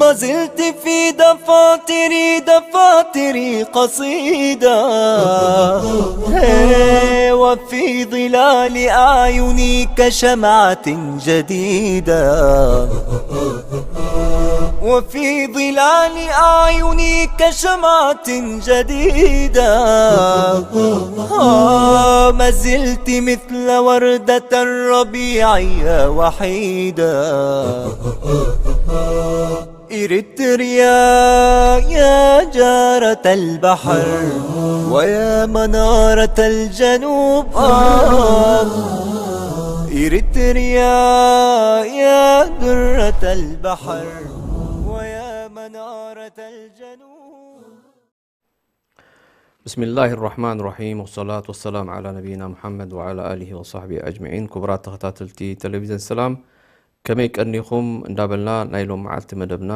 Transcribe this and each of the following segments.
ما زلت في دفاتري، دفاتري قصيدة، هي، وفي ظلال أعيني كشمعة جديدة، وفي ظلال أعيني كشمعة جديدة. آه، ما زلت مثل وردة الربيع يا وحيدة. إريتريا يا جارة البحر ويا منارة الجنوب، آه. إريتريا يا درة البحر ويا منارة الجنوب. ብስሚላህ ራሕማን ራሒም፣ ወሰላቱ ወሰላም ዓላ ነቢይና ሙሓመድ ወዓላ ኣሊሂ ወሳሕቢ ኣጅመዒን። ክቡራት ተኸታተልቲ ቴሌቪዝን ሰላም፣ ከመይ ቀኒኹም እንዳበልና ናይ ሎም መዓልቲ መደብና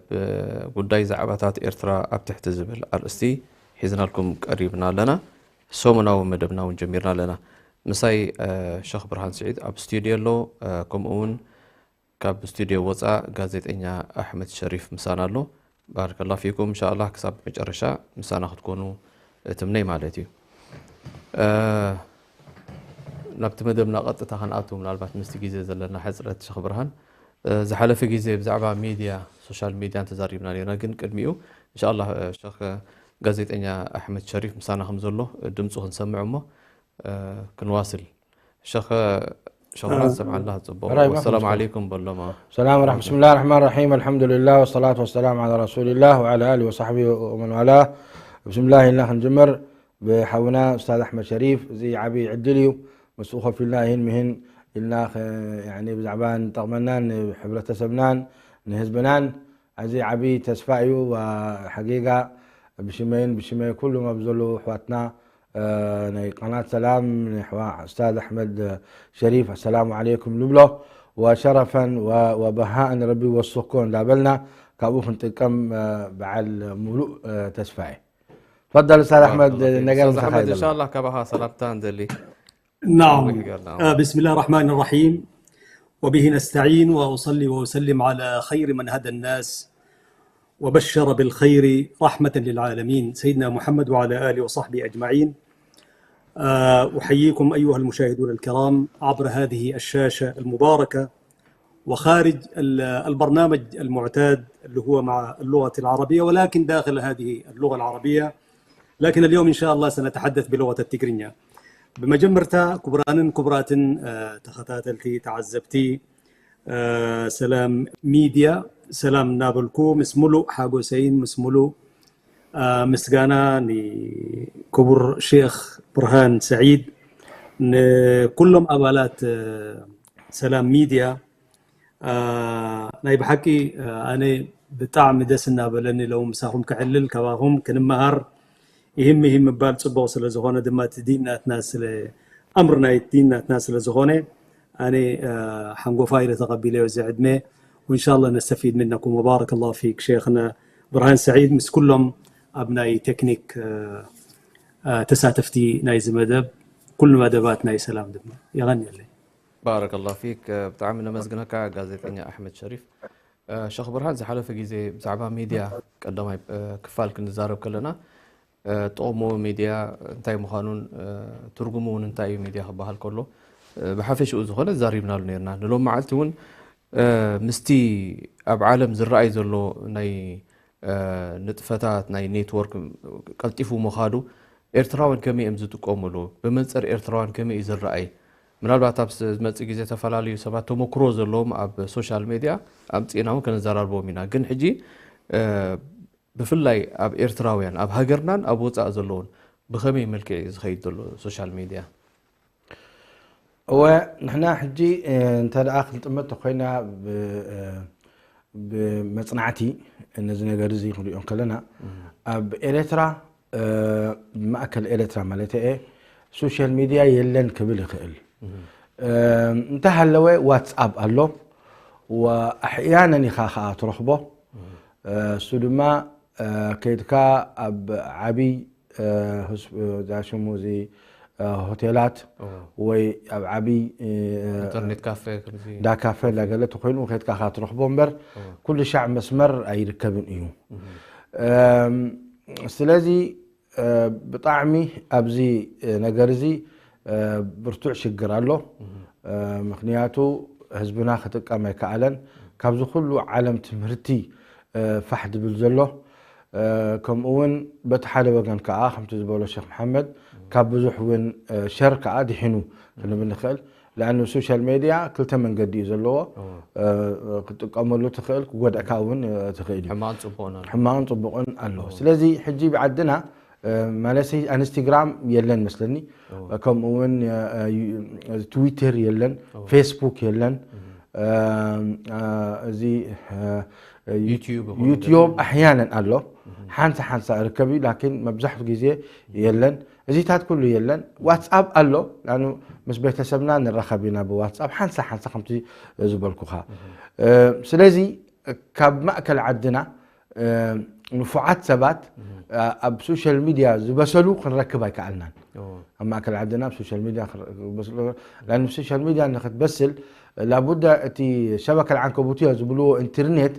ብጉዳይ ዛዕባታት ኤርትራ ኣብ ትሕቲ ዝብል ኣርእስቲ ሒዝናልኩም ቀሪብና ኣለና። ሰሙናዊ መደብና እውን ጀሚርና ኣለና። ምሳይ ሸኽ ብርሃን ስዒድ ኣብ ስቱድዮ ኣሎ። ከምኡ እውን ካብ ስቱድዮ ወፃእ ጋዜጠኛ ኣሕመድ ሸሪፍ ምሳና ኣሎ። ባረከላ ፊኩም። እንሻላ ክሳብ መጨረሻ ምሳና ክትኮኑ እትምነይ ማለት እዩ። ናብቲ መደብና ቀጥታ ክንኣቱ፣ ምናልባት ምስቲ ግዜ ዘለና ሕፅረት ሸኽ ብርሃን፣ ዝሓለፈ ግዜ ብዛዕባ ሚድያ፣ ሶሻል ሚድያ እንተዛሪብና ነርና፣ ግን ቅድሚኡ እንሻላ ሸኽ ጋዜጠኛ ኣሕመድ ሸሪፍ ምሳና ከም ዘሎ ድምፁ ክንሰምዕ እሞ ክንዋስል። ሸኽ ሸኽ ብርሃን ሰምዓላ፣ ፅቡቕ። ወሰላም ዓለይኩም በሎማ። ሰላም ورحمة. بسم الله الرحمن الرحيم. الحمد لله والصلاة والسلام على رسول الله وعلى آله وصحبه ومن والاه. بسم الله ኢልና ክንጅምር ብሓውና ኡስታዝ ኣሕመድ ሸሪፍ። እዚ ዓብዪ ዕድል እዩ። ምስኡ ኮፍ ኢልና ይህን ምሂን ኢልና ብዛዕባ ንጠቕመናን ንሕብረተሰብናን ንህዝብናን እዚ ዓብዪ ተስፋ እዩ። ሓቂቃ ብሽመይን ብሽመይ ኩሉም ኣብ ዘለዉ ኣሕዋትና ናይ ቀናት ሰላም ንኣሕዋ ኡስታዝ ኣሕመድ ሸሪፍ ኣሰላሙ ዓለይኩም ንብሎ። ወሸረፈን ወበሃእን ረቢ ወስኮ እንዳበልና ካብኡ ክንጥቀም በዓል ሙሉእ ተስፋ እየ። ፈደል ኡስታዝ ኣሕመድ፣ ነገር ምሳኻ ይደሊ። እንሻላ ካባኻ ሰላምታ ንደሊ። نعم. بسم الله الرحمن الرحيم. وبه نستعين، وأصلي وأسلم على خير من هدى الناس وبشر بالخير رحمة للعالمين سيدنا محمد وعلى آله وصحبه أجمعين. أحييكم أيها المشاهدون الكرام عبر هذه الشاشة المباركة وخارج البرنامج المعتاد اللي هو مع اللغة العربية، ولكن داخل هذه اللغة العربية، لكن اليوم إن شاء الله سنتحدث بلغة التجرينيا. بمجمرتا كبرانن كبراتن تخطاتلتي تعزبتي سلام ميديا، سلام نابلكو مسملو حاجو سين مسملو ምስጋና ንክቡር ሼኽ ብርሃን ሰዒድ፣ ንኩሎም ኣባላት ሰላም ሚድያ። ናይ ብሓቂ ኣነ ብጣዕሚ ደስ እናበለኒ ሎም ምሳኹም ክዕልል፣ ካባኹም ክንመሃር። ይህም ይህም ምባል ፅቡቕ ስለ ዝኾነ ድማ እቲ ዲን ናትና ስለ ኣምር ናይ ዲን ናትና ስለ ዝኾነ ኣነ ሓንጎፋ ኢለ ተቐቢለዮ እዚ ዕድመ። وإن شاء الله نستفيد منكم وبارك الله فيك شيخنا برهان سعيد ምስ ኩሎም ኣብ ናይ ቴክኒክ ተሳተፍቲ ናይዚ መደብ ኩሉ መደባት ናይ ሰላም ድማ የቐንየለይ። ባረከላሁ ፊክ። ብጣዕሚ ነመስግነካ ጋዜጠኛ ኣሕመድ ሸሪፍ። ሸኽ ብርሃን፣ ዝሓለፈ ግዜ ብዛዕባ ሚድያ ቀዳማይ ክፋል ክንዛረብ ከለና ጥቕሙ ሚድያ እንታይ ምዃኑን ትርጉሙ እውን እንታይ እዩ ሚድያ ክበሃል ከሎ ብሓፈሽኡ ዝኾነ ዛሪብናሉ ነርና። ንሎም መዓልቲ እውን ምስቲ ኣብ ዓለም ዝረኣይ ዘሎ ናይ ንጥፈታት ናይ ኔትወርክ ቀልጢፉ ምኻዱ ኤርትራውያን ከመይ እዮም ዝጥቀምሉ፣ ብመንፅር ኤርትራውያን ከመይ እዩ ዝረኣይ? ምናልባት ኣብ ዝመፅእ ግዜ ዝተፈላለዩ ሰባት ተመክሮ ዘለዎም ኣብ ሶሻል ሜድያ ኣምፂእና እውን ከነዘራርቦም ኢና። ግን ሕጂ ብፍላይ ኣብ ኤርትራውያን ኣብ ሃገርናን ኣብ ወፃእ ዘለውን ብኸመይ መልክዕ እዩ ዝኸይድ ዘሎ ሶሻል ሜድያ? እወ፣ ንሕና ሕጂ እንተ ደኣ ክንጥመት ተኮይና ብመጽናዕቲ ነዚ ነገር እዚ ክንሪኦ ከለና፣ ኣብ ኤርትራ ማእከል ኤርትራ ማለት እየ፣ ሶሻል ሚድያ የለን ክብል ይኽእል። እንተሃለወ ዋትስኣፕ ኣሎ፣ ኣሕያነን ኢኻ ከኣ ትረኽቦ። እሱ ድማ ከይድካ ኣብ ዓብይ ሽሙ እዚ ሆቴላት ወይ ኣብ ዓብይ ኢንተርኔት ካፌ ከምዚ ዳካፈ እንዳገለ ተኮይኑ ከይድካ ካ ትረኽቦ እምበር ኩሉ ሻዕ መስመር ኣይርከብን እዩ። ስለዚ ብጣዕሚ ኣብዚ ነገር እዚ ብርቱዕ ሽግር ኣሎ። ምክንያቱ ህዝብና ክጥቀም ኣይከኣለን። ካብዚ ኩሉ ዓለም ትምህርቲ ፋሕ ድብል ዘሎ፣ ከምኡ እውን በቲ ሓደ ወገን ከዓ ከምቲ ዝበሎ ሸክ መሓመድ ካብ ብዙሕ እውን ሸር ከዓ ድሒኑ ክንብል ንኽእል። ለኣኑ ሶሻል ሜድያ ክልተ መንገዲ እዩ ዘለዎ። ክጥቀመሉ ትኽእል፣ ክጎድእካ እውን ትኽእል እዩ። ሕማቕን ፅቡቕን ኣሎ። ሕማቕን ፅቡቕን ኣሎ። ስለዚ ሕጂ ብዓድና ማለት ኢንስታግራም የለን መስለኒ፣ ከምኡ እውን ትዊተር የለን፣ ፌስቡክ የለን። እዚ ዩቲዩብ ኣሕያነን ኣሎ፣ ሓንሳ ሓንሳ ርከብ እዩ፣ ላኪን መብዛሕቱ ግዜ የለን። እዚታት ኩሉ የለን። ዋትስኣፕ ኣሎ፣ ላኑ ምስ ቤተሰብና ንራኸብ ኢና ብዋትስኣፕ ሓንሳ ሓንሳ ከምቲ ዝበልኩኻ። ስለዚ ካብ ማእከል ዓድና ንፉዓት ሰባት ኣብ ሶሻል ሚድያ ዝበሰሉ ክንረክብ ኣይከኣልናን። ኣብ ማእከል ዓድና ኣብ ሶሻል ሚድያ ላን ሶሻል ሚድያ ንክትበስል ላቡዳ እቲ ሸበከ ልዓንከቡትዮ ዝብልዎ ኢንተርኔት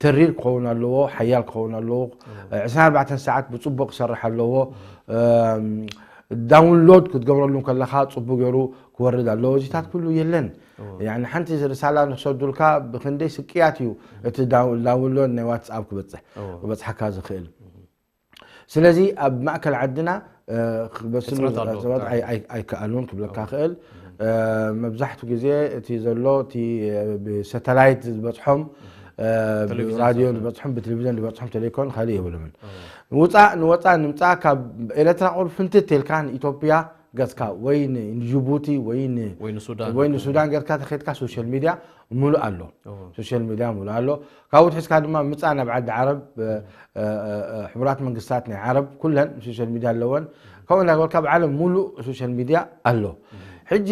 ተሪር ክኸውን ኣለዎ፣ ሓያል ክኸውን ኣለዎ። ዕስራን ኣርባዕተን ሰዓት ብፅቡቅ ክሰርሕ ኣለዎ። ዳውንሎድ ክትገብረሉ ከለካ ፅቡቅ ገይሩ ክወርድ ኣለዎ። እዚታት ኩሉ የለን። ያኒ ሓንቲ ርሳላ ንክሰዱልካ ብክንደይ ስቅያት እዩ እቲ ዳው- ዳውንሎድ ናይ ዋትስኣፕ ክበፅሕ ክበፅሓካ ዝኽእል። ስለዚ ኣብ ማእከል ዓድና ክበስሉ ሰባት ኣይከኣሉን ክብለካ ክእል። መብዛሕቱ ግዜ እቲ ዘሎ እቲ ብሳተላይት ዝበፅሖም ብራድዮ ዝበፅሖም ብቴሌቪዝን ዝበፅሖም ተለይኮን ካልእ የብሎምን። ውፃእ ንወፃእ ንምፃእ ካብ ኤርትራ ቁር ፍንትት ኢልካ ንኢትዮጵያ ገፅካ ወይ ንጅቡቲ ወይ ወይ ንሱዳን ወይ ንሱዳን ገርካ ተኸድካ ሶሻል ሚድያ ሙሉእ ኣሎ። ሶሻል ሚድያ ሙሉእ ኣሎ። ካብኡ ትሒዝካ ድማ ምፃእ ናብ ዓዲ ዓረብ፣ ሕቡራት መንግስታት ናይ ዓረብ ኩለን ሶሻል ሚድያ ኣለወን። ከምኡ እንዳገበርካ ኣብ ዓለም ሙሉእ ሶሻል ሚድያ ኣሎ። ሕጂ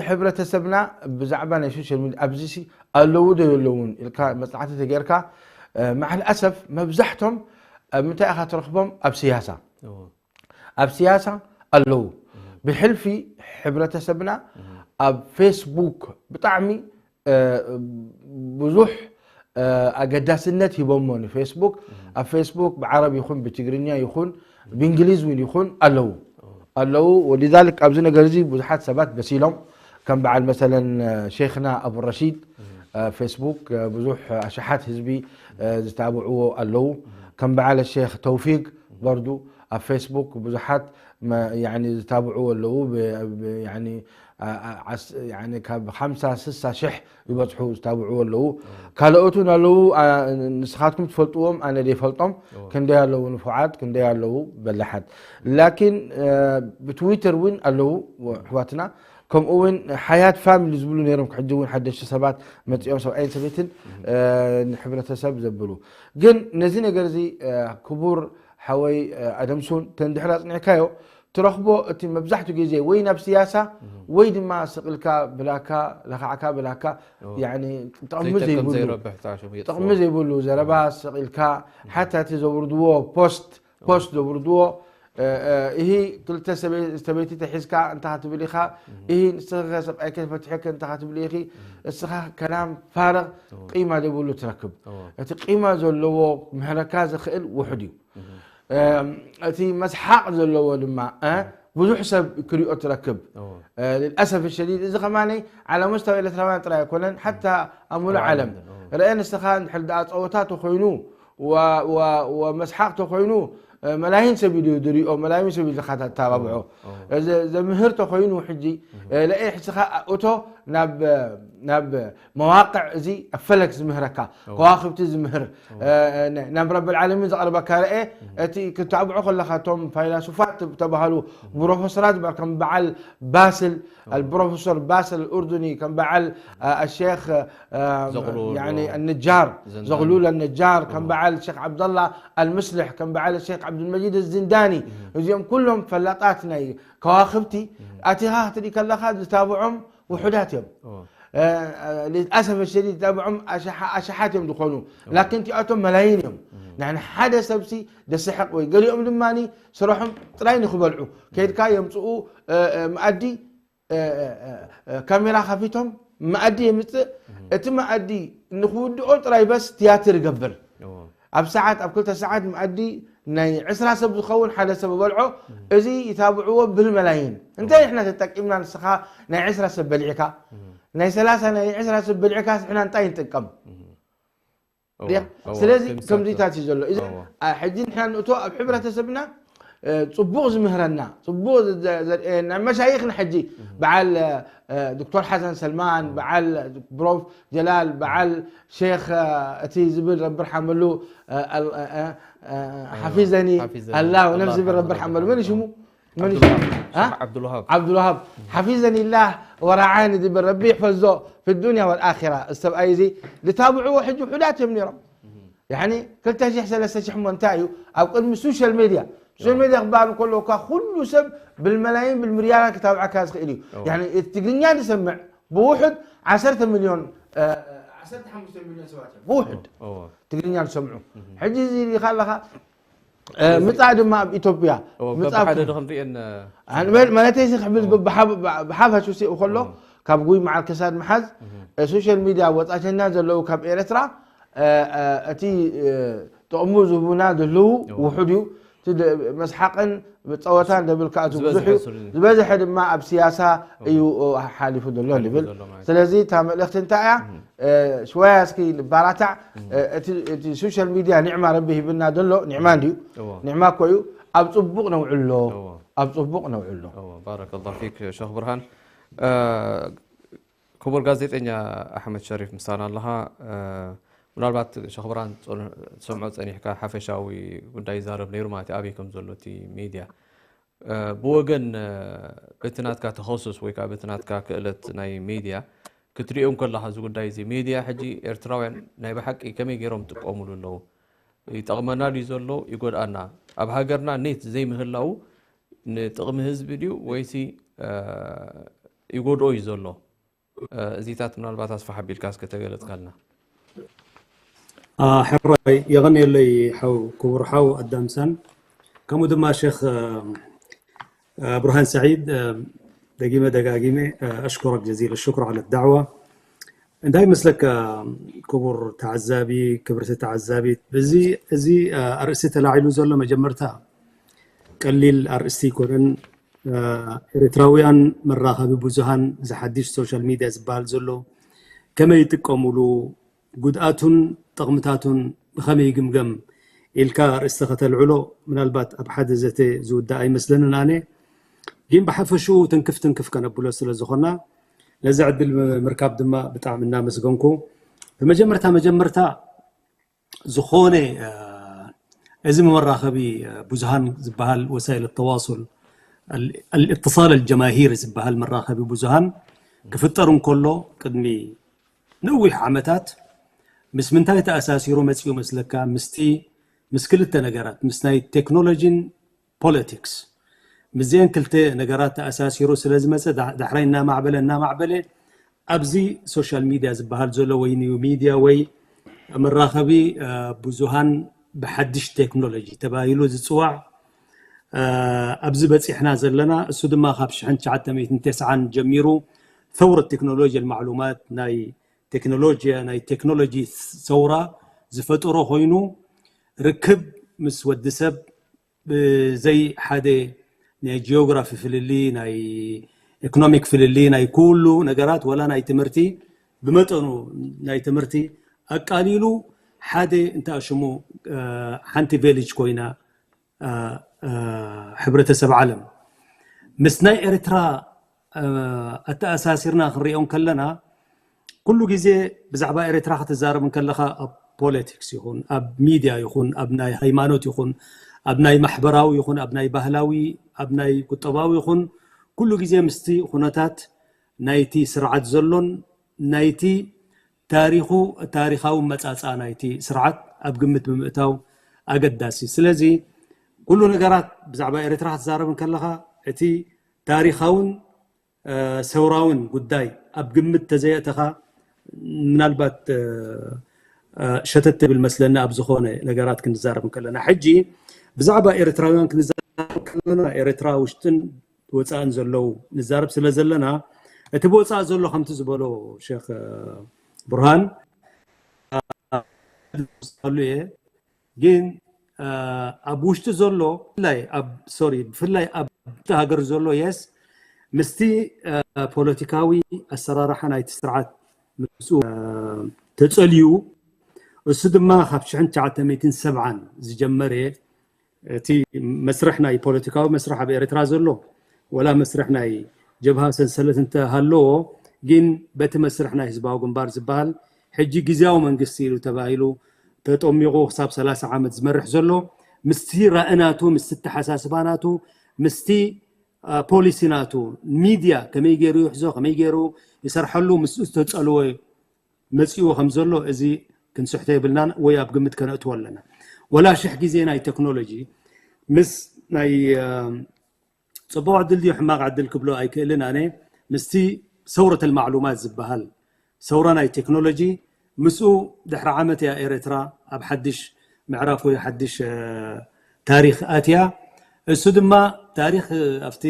ሕብረተሰብና ብዛዕባ ናይ ሶሻል ሚድያ ኣብዚ ኣለዉ ዶ የለውን ኢልካ መፅናዕቲ ተገይርካ፣ መዓል ኣሰፍ መብዛሕቶም ኣብ ምንታይ ኢኻ ትረኽቦም? ኣብ ስያሳ ኣብ ስያሳ ኣለዉ። ብሕልፊ ሕብረተሰብና ኣብ ፌስቡክ ብጣዕሚ ብዙሕ ኣገዳስነት ሂቦሞ ንፌስቡክ። ኣብ ፌስቡክ ብዓረብ ይኹን ብትግርኛ ይኹን ብእንግሊዝ እውን ይኹን ኣለዉ ኣለዉ። ወሊዛልክ ኣብዚ ነገር እዚ ብዙሓት ሰባት በሲሎም ከም በዓል መሰለን ሼክና ኣቡ ረሺድ ፌስቡክ ብዙሕ ኣሽሓት ህዝቢ ዝታብዕዎ ኣለዉ። ከም በዓል ሼክ ተውፊቅ በርዱ ኣብ ፌስቡክ ብዙሓት ዝታብዕዎ ኣለዉ። ካብ ሓምሳ ስሳ ሽሕ ዝበፅሑ ዝታብዕዎ ኣለዉ። ካልኦት እውን ኣለዉ። ንስኻትኩም ትፈልጥዎም ኣነ ዘይፈልጦም ክንደይ ኣለዉ ንፉዓት ክንደይ ኣለዉ በላሓት። ላኪን ብትዊተር እውን ኣለዉ ኣሕዋትና። ከምኡ እውን ሓያት ፋሚሊ ዝብሉ ነይሮም። ሕጂ እውን ሓደሽቲ ሰባት መፂኦም ሰብኣይን ሰበይትን ንሕብረተሰብ ዘብሉ። ግን ነዚ ነገር እዚ ክቡር ሓወይ ኣደምሱን ተንድሕር ኣፅኒዕካዮ ትረኽቦ እቲ መብዛሕቱ ግዜ ወይ ናብ ስያሳ ወይ ድማ ስቕልካ ብላካ ለኻዕካ ብላካ ጥቕሚ ዘይብሉ ዘረባ ስቕልካ ሓታ እቲ ዘውርድዎ ፖስት ፖስት ዘውርድዎ እሂ ክልተ ሰበይቲ ተሒዝካ እንታይ ክትብል ኢኻ? እሂ ንስኻ ሰብኣይከ ፈትሐከ እንታይ ክትብል ኢኺ? እስኻ ከላም ፋረቕ ቂማ ዘይብሉ ትረክብ። እቲ ቂማ ዘለዎ ክምህረካ ዝኽእል ውሑድ እዩ። እቲ መስሓቕ ዘለዎ ድማ ብዙሕ ሰብ ክሪኦ ትረክብ። ልልኣሰፍ ሸዲድ እዚ ከማነይ ዓላ ሙስታዊ ኤርትራውያን ጥራይ ኣይኮነን፣ ሓታ ኣብ ሙሉእ ዓለም ርአ ንስኻ እንድሕር ደኣ ፀወታ ተኮይኑ ወመስሓቕ ተኮይኑ መላይን ሰብ ኢሉ ዝሪኦ፣ መላይን ሰብ ኢሉ ዝካታተባብዖ። ዘምህር ተኮይኑ ሕጂ ለኤ ሕስኻ እቶ ናብ ናብ መዋቅዕ እዚ ኣብ ፈለክ ዝምህረካ ከዋክብቲ ዝምህር ናብ ረብል ዓለሚን ዘቕርበካ ረኤ። እቲ ክተብዖ ከለካ እቶም ፋይላሱፋት ተባሃሉ ፕሮፌሰራት ከም በዓል ባስል البروفيسور باسل الأردني كان بعل الشيخ النجار زغلول النجار كان بعل الشيخ عبد الله المصلح كان بعل الشيخ عبد المجيد الزنداني እዚኦም ኩሎም ፈላጣት ናይ ከዋክብቲ ኣቲኻ ክትርኢ ከለኻ ዝታብዖም ውሑዳት እዮም። للأسف الشديد ዝታብዖም ኣሽሓት እዮም ዝኾኑ ላኪን እቲኣቶም መላይን እዮም። ንሕና ሓደ ሰብሲ ደስሕቕ ወይ ገሊኦም ድማ ስራሖም ጥራይ ንክበልዑ ከይድካ የምፅኡ መኣዲ ካሜራ ከፊቶም መኣዲ የምፅእ። እቲ መኣዲ ንክውድኦ ጥራይ በስ ትያትር ይገብር። ኣብ ሰዓት ኣብ ክልተ ሰዓት መኣዲ ናይ ዕስራ ሰብ ዝኸውን ሓደ ሰብ በልዖ። እዚ ይታብዕዎ ብልመላይን እንታይ ንሕና ተጠቂምና ንስኻ ናይ ዕስራ ሰብ በሊዕካ ናይ ሰላሳ ናይ ዕስራ ሰብ በሊዕካ ንሕና እንታይ ንጥቀም? ስለዚ ከምዚታት እዩ ዘሎ። እዚ ሕጂ ንሕና ንእቶ ኣብ ሕብረተሰብና ፅቡቕ ዝምህረና ፅቡቕ ዘርእየና መሻይኽና ሕጂ በዓል ዶክተር ሓሰን ሰልማን በዓል ብሮፍ ጀላል በዓል ሼክ እቲ ዝብል ረቢ ርሓመሉ ሓፊዘኒ ኣላ ነፍሲ ዝብል ረቢ ርሓመሉ መን ሽሙ عبد الوهاب عبد الوهاب حفظني الله ورعاني ዝብል ረቢ ይሕፈዞ في الدنيا والآخرة السبأي زي لتابعوا حج وحداتهم نيرم يعني كل تشيح سلسة شحمو انتايو أو قد من السوشيال ميديا السوشيال ميديا أخبار كله كا كل سب بالملايين بالمليارات كتاب عكاز خيلي يعني التقنيا نسمع بوحد عشرة مليون عشرة خمسة مليون سواتي بوحد تقنيا نسمعه حجي زي اللي خلها ምፃእ ድማ ኣብ ኢትዮጵያ ማለተይ ክብል ብሓፈሹ ሲኡ ከሎ ካብ ጉይ መዓል ክሳድ ምሓዝ ሶሻል ሚድያ ወፃቸና ዘለዉ ካብ ኤርትራ እቲ ጥቕሙ ዝህቡና ዘለዉ ውሑድ እዩ። መስሓቅን ጸወታን ደብል ከኣ ብዙሕ እዩ። ዝበዝሐ ድማ ኣብ ስያሳ እዩ ሓሊፉ ዘሎ ንብል። ስለዚ እታ መልእኽቲ እንታይ እያ? ሽወያ እስኪ ንባራታዕ። እቲ ሶሻል ሚድያ ኒዕማ ረቢ ሂብና ዘሎ ኒዕማ እንድዩ። ኒዕማ እኮ እዩ። ኣብ ጽቡቕ ነውዕሎ። ኣብ ጽቡቕ ነውዕሎ። ባረከላሁ ፊክ ሸኽ ብርሃን። ክቡር ጋዜጠኛ ኣሕመድ ሸሪፍ ምሳና ኣለኻ። ምናልባት ሸኽ ብርሃን ትሰምዖ ጸኒሕካ ሓፈሻዊ ጉዳይ ይዛረብ ነይሩ ማለት እዩ ኣበይ ከም ዘሎ እቲ ሚድያ። ብወገን በቲ ናትካ ተኸሱስ ወይ ከዓ በቲ ናትካ ክእለት ናይ ሚድያ ክትሪኦ እንከለኻ እዚ ጉዳይ እዚ ሚድያ ሕጂ ኤርትራውያን ናይ ብሓቂ ከመይ ገይሮም ጥቀሙሉ ኣለዉ? ይጠቕመና ድዩ ዘሎ ይጎድኣና? ኣብ ሃገርና ኔት ዘይምህላዉ ንጥቕሚ ህዝቢ ድዩ ወይሲ ይጎድኦ እዩ ዘሎ? እዚታት ምናልባት ኣስፋሕ ኣቢልካ እስከ ተገለጽካልና። ሕራይ የቐንየለይ ሓው ክቡር ሓው ኣዳምሳን ከምኡ ድማ ሸኽ ብርሃን ሰዒድ ደጊመ ደጋጊመ ኣሽኩረክ ጀዚል ሽኩር ዓለት ዳዕዋ። እንታይ መስለካ ክቡር ተዓዛቢ ክብርቲ ተዓዛቢት እዚ ኣርእስቲ ተላዒሉ ዘሎ መጀመርታ ቀሊል ኣርእስቲ ኣይኮነን። ኤርትራውያን መራኸቢ ብዙሃን ዝሓድሽ ሶሻል ሚድያ ዝበሃል ዘሎ ከመይ ይጥቀሙሉ፣ ጉድኣቱን ጥቕምታቱን ብኸመይ ይግምገም ኢልካ ኣርእስቲ ከተልዕሎ ምናልባት ኣብ ሓደ ዘተ ዝውዳእ ኣይመስለንን። ኣነ ግን ብሓፈሽኡ ትንክፍ ትንክፍ ከነብሎ ስለ ዝኾና ነዚ ዕድል ምርካብ ድማ ብጣዕሚ እናመስገንኩ ብመጀመርታ መጀመርታ ዝኾነ እዚ መራኸቢ ብዙሃን ዝበሃል ወሳይል ተዋሱል الاتصال الجماهيري ዝበሃል መራኸቢ ብዙሃን ክፍጠር እንከሎ ቅድሚ ነዊሕ ዓመታት ምስ ምንታይ ተኣሳሲሩ መፂኡ መስለካ? ምስቲ ምስ ክልተ ነገራት ምስ ናይ ቴክኖሎጂን ፖለቲክስ ምስዚአን ክልተ ነገራት ተኣሳሲሩ ስለ ዝመፀ ዳሕራይ እናማዕበለ እናማዕበለ ኣብዚ ሶሻል ሚድያ ዝበሃል ዘሎ ወይ ኒው ሚድያ ወይ መራኸቢ ብዙሃን ብሓድሽ ቴክኖሎጂ ተባሂሉ ዝፅዋዕ ኣብዚ በፂሕና ዘለና እሱ ድማ ካብ ሽሕን ትሽዓተ ሚእትን ተስዓን ጀሚሩ ثورة تكنولوجيا المعلومات ናይ ቴክኖሎጂ ናይ ቴክኖሎጂ ሰውራ ዝፈጠሮ ኮይኑ ርክብ ምስ ወዲ ሰብ ብዘይ ሓደ ናይ ጂኦግራፊ ፍልሊ ናይ ኢኮኖሚክ ፍልሊ ናይ ኩሉ ነገራት ወላ ናይ ትምህርቲ ብመጠኑ ናይ ትምህርቲ ኣቃሊሉ ሓደ እንታይ ሽሙ ሓንቲ ቬሊጅ ኮይና ሕብረተሰብ ዓለም ምስ ናይ ኤርትራ ኣተኣሳሲርና ክንሪኦ ከለና፣ ኩሉ ግዜ ብዛዕባ ኤርትራ ክትዛረብ እንከለኻ፣ ኣብ ፖለቲክስ ይኹን፣ ኣብ ሚድያ ይኹን፣ ኣብ ናይ ሃይማኖት ይኹን፣ ኣብ ናይ ማሕበራዊ ይኹን፣ ኣብ ናይ ባህላዊ፣ ኣብ ናይ ቁጠባዊ ይኹን፣ ኩሉ ግዜ ምስቲ ኩነታት ናይቲ ስርዓት ዘሎን ናይቲ ታሪኹ፣ ታሪኻዊ መጻጻ ናይቲ ስርዓት ኣብ ግምት ብምእታው ኣገዳሲ። ስለዚ ኩሉ ነገራት ብዛዕባ ኤርትራ ክትዛረብ እንከለኻ፣ እቲ ታሪኻውን ሰውራውን ጉዳይ ኣብ ግምት ተዘየእተኻ፣ ምናልባት ሸተት ትብል መስለኒ ኣብ ዝኾነ ነገራት ክንዛረብ እንከለና። ሕጂ ብዛዕባ ኤርትራውያን ክንዛረብ ከለና፣ ኤርትራ ውሽጥን ወፃእን ዘለዉ ንዛረብ ስለ ዘለና፣ እቲ ብወፃእ ዘሎ ከምቲ ዝበሎ ሸክ ብርሃን ሉ እየ። ግን ኣብ ውሽጢ ዘሎ ብፍላይ ኣብ ሶሪ ብፍላይ ኣብ ሃገር ዘሎ የስ ምስቲ ፖለቲካዊ ኣሰራርሓ ናይቲ ስርዓት ምስ ተፀልዩ፣ እሱ ድማ ካብ ሽሕን ትሽዓተ ሚእትን ሰብዓን ዝጀመረ እቲ መስርሕ ናይ ፖለቲካዊ መስርሕ ኣብ ኤርትራ ዘሎ፣ ወላ መስርሕ ናይ ጀብሃ ሰንሰለት እንተሃለዎ፣ ግን በቲ መስርሕ ናይ ህዝባዊ ግንባር ዝበሃል ሕጂ ግዝያዊ መንግስቲ ኢሉ ተባሂሉ ተጠሚቑ ክሳብ ሰላሳ ዓመት ዝመርሕ ዘሎ፣ ምስቲ ራእናቱ፣ ምስቲ ኣተሓሳስባናቱ፣ ምስቲ ፖሊሲ ናቱ፣ ሚድያ ከመይ ገይሩ ይሕዞ፣ ከመይ ገይሩ ይሰርሐሉ፣ ምስኡ ዝተፀልወ መፂኡ ከም ዘሎ፣ እዚ ክንስሕቶ የብልናን ወይ ኣብ ግምት ከነእትዎ ኣለና። ወላ ሽሕ ግዜ ናይ ቴክኖሎጂ ምስ ናይ ፅቡቕ ዕድል ድዩ ሕማቕ ዕድል ክብሎ ኣይክእልን ኣነ፣ ምስቲ ሰውረት ኣልማዕሉማት ዝበሃል ሰውራ ናይ ቴክኖሎጂ፣ ምስኡ ድሕሪ ዓመት እያ ኤርትራ ኣብ ሓድሽ ምዕራፍ ወይ ሓድሽ ታሪኽ ኣትያ። እሱ ድማ ታሪኽ ኣብቲ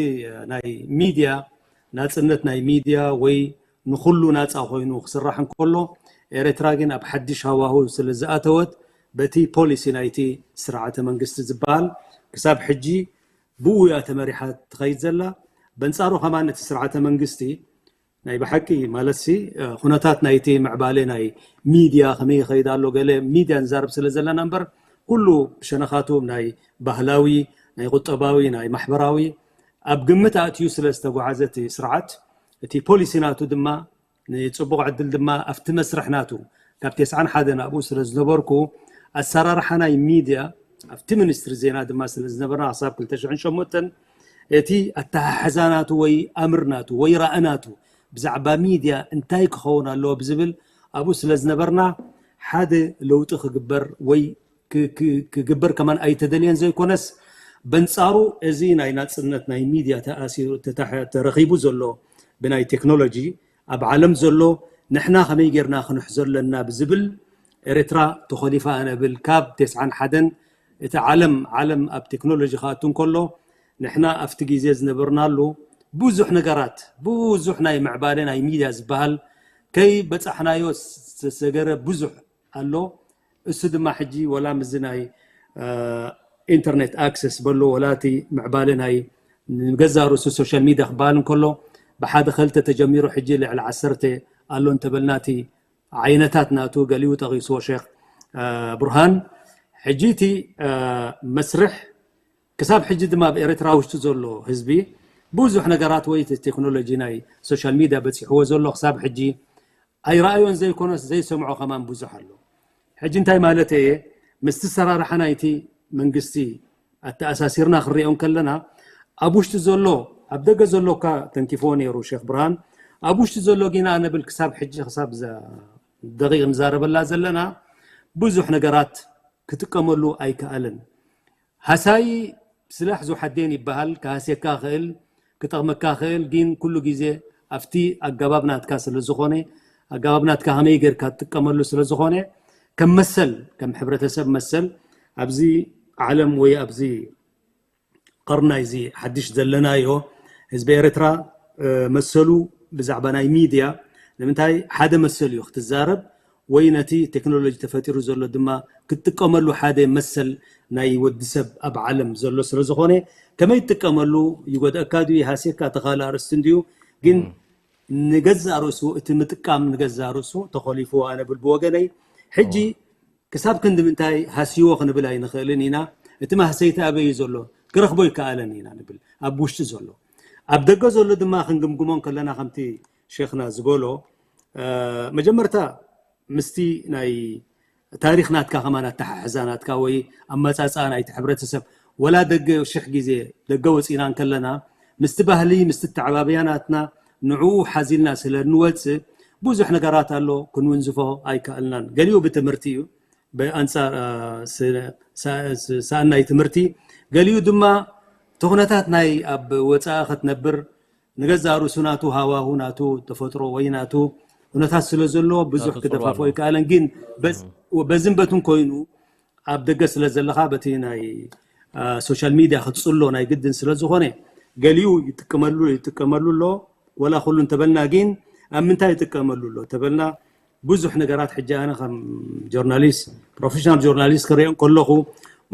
ናይ ሚድያ፣ ናፅነት ናይ ሚድያ ወይ ንኹሉ ናፃ ኮይኑ ክስራሕ እንከሎ፣ ኤርትራ ግን ኣብ ሓድሽ ሃዋሁ ስለ ዝኣተወት፣ በቲ ፖሊሲ ናይቲ ስርዓተ መንግስቲ ዝበሃል ክሳብ ሕጂ ብኡ እያ ተመሪሓ ትኸይድ ዘላ። በንጻሩ ከማን እቲ ስርዓተ መንግስቲ ናይ ብሓቂ ማለትሲ ኩነታት ናይቲ ምዕባለ ናይ ሚድያ ከመይ ይኸይድ ኣሎ፣ ገለ ሚድያ ንዛረብ ስለ ዘለና እምበር፣ ኩሉ ብሸነኻቱ ናይ ባህላዊ፣ ናይ ቁጠባዊ፣ ናይ ማሕበራዊ ኣብ ግምት ኣእትዩ ስለ ዝተጓዓዘ እቲ ስርዓት፣ እቲ ፖሊሲ ናቱ ድማ ንጽቡቕ ዕድል ድማ ኣብቲ መስርሕ ናቱ ካብ ተስዓን ሓደን ኣብኡ ስለ ዝነበርኩ፣ ኣሰራርሓ ናይ ሚድያ ኣብቲ ሚኒስትሪ ዜና ድማ ስለ ዝነበርና ክሳብ ክልተ ሽሕን ሸሞንተን እቲ ኣተሓሕዛ ናቱ ወይ ኣምር ናቱ ወይ ራእ ናቱ ብዛዕባ ሚድያ እንታይ ክኸውን ኣለዎ ብዝብል ኣብኡ ስለ ዝነበርና ሓደ ለውጢ ክግበር ወይ ክግበር ከማን ኣይተደልየን ዘይኮነስ በንጻሩ እዚ ናይ ናጽነት ናይ ሚድያ ተኣሲሩ ተረኺቡ ዘሎ ብናይ ቴክኖሎጂ ኣብ ዓለም ዘሎ ንሕና ከመይ ጌርና ክንሕዞ ኣለና ብዝብል ኤርትራ ተኾሊፋ እነብል ካብ ተስዓን ሓደን እቲ ዓለም ዓለም ኣብ ቴክኖሎጂ ክኣቱ እንከሎ ንሕና ኣብቲ ግዜ ዝነበርናሉ ብዙሕ ነገራት ብዙሕ ናይ ምዕባለ ናይ ሚድያ ዝበሃል ከይ በጻሕናዮ ዝተሰገረ ብዙሕ ኣሎ። እሱ ድማ ሕጂ ወላ ምስዚ ናይ ኢንተርኔት ኣክሰስ በሎ ወላ እቲ ምዕባለ ናይ ንገዛ ርእሱ ሶሻል ሚድያ ክበሃል እንከሎ ብሓደ ኸልተ ተጀሚሩ ሕጂ ልዕሊ ዓሰርተ ኣሎ እንተበልና እቲ ዓይነታት ናቱ ገሊኡ ጠቒስዎ ሸክ ብርሃን። ሕጂ እቲ መስርሕ ክሳብ ሕጂ ድማ ኣብ ኤርትራ ውሽጢ ዘሎ ህዝቢ ብዙሕ ነገራት ወይ እቲ ቴክኖሎጂ ናይ ሶሻል ሚድያ በፂሕዎ ዘሎ ክሳብ ሕጂ ኣይረኣዮን ዘይኮነስ ዘይሰምዖ ከማን ብዙሕ ኣሎ። ሕጂ እንታይ ማለት እየ? ምስቲ ሰራርሓ ናይቲ መንግስቲ ኣተኣሳሲርና ክንሪኦ ከለና ኣብ ውሽጢ ዘሎ ኣብ ደገ ዘሎ እኳ ተንኪፍዎ ነይሩ ሸክ ብርሃን፣ ኣብ ውሽጢ ዘሎ ጊና ነብል ክሳብ ሕጂ ክሳብ ደቂቕ ንዛረበላ ዘለና ብዙሕ ነገራት ክጥቀመሉ ኣይከኣልን። ሃሳይ ስላሕ ዙ ሓዴን ይበሃል። ክሃስየካ ክእል ክጠቕመካ ክእል ግን ኩሉ ግዜ ኣብቲ ኣገባብ ናትካ ስለ ዝኾነ ኣገባብ ናትካ ከመይ ጌርካ ትጥቀመሉ ስለ ዝኾነ ከም መሰል ከም ሕብረተሰብ መሰል ኣብዚ ዓለም ወይ ኣብዚ ቀርናይ እዚ ሓድሽ ዘለናዮ ህዝቢ ኤርትራ መሰሉ ብዛዕባ ናይ ሚድያ ንምንታይ ሓደ መሰል እዩ ክትዛረብ ወይ ነቲ ቴክኖሎጂ ተፈጢሩ ዘሎ ድማ ክትጥቀመሉ ሓደ መሰል ናይ ወዲ ሰብ ኣብ ዓለም ዘሎ ስለ ዝኾነ ከመይ ትጥቀመሉ ይጎድኣካ ድዩ ይሃስየካ እቲ ካልእ ኣርእስቲ እንድዩ ግን ንገዛእ ርእሱ እቲ ምጥቃም ንገዛእ ርእሱ ተኾሊፉ ኣነ ብል ብወገነይ ሕጂ ክሳብ ክንዲ ምንታይ ሃስይዎ ክንብል ኣይንኽእልን ኢና። እቲ ማህሰይቲ ኣበይ እዩ ዘሎ? ክረኽቦ ይከኣለን ኢና ንብል። ኣብ ውሽጢ ዘሎ። ኣብ ደገ ዘሎ ድማ ክንግምግሞ ከለና ከምቲ ሸኽና ዝበሎ መጀመርታ ምስቲ ናይ ታሪኽ ናትካ ከማን ኣተሓሕዛ ናትካ ወይ ኣመፃፅኣ ናይቲ ሕብረተሰብ ወላ ደገ ሽሕ ግዜ ደገ ወፂና እንከለና ምስቲ ባህሊ ምስቲ ተዓባብያ ናትና ንዕኡ ሓዚልና ስለ እንወፅእ ብዙሕ ነገራት ኣሎ ክንውንዝፎ ኣይከኣልናን። ገሊኡ ብትምህርቲ እዩ ብኣንፃር ሰኣን ናይ ትምህርቲ፣ ገሊኡ ድማ እቲ ኩነታት ናይ ኣብ ወፃኢ ክትነብር ንገዛእ ርእሱ ናቱ ሃዋሁ ናቱ ተፈጥሮ ወይ ናቱ ኩነታት ስለ ዘሎ ብዙሕ ክደፋፎ ይከኣለን። ግን በዝን በትን ኮይኑ ኣብ ደገ ስለ ዘለኻ በቲ ናይ ሶሻል ሚድያ ክትፅሎ ናይ ግድን ስለ ዝኾነ ገሊኡ ይጥቀመሉ ይጥቀመሉ ኣሎ። ወላ ኩሉ እንተበልና ግን ኣብ ምንታይ ይጥቀመሉ ኣሎ ተበልና ብዙሕ ነገራት ሕጂ ኣነ ከም ጆርናሊስት ፕሮፌሽናል ጆርናሊስት ክሪኦ ከለኹ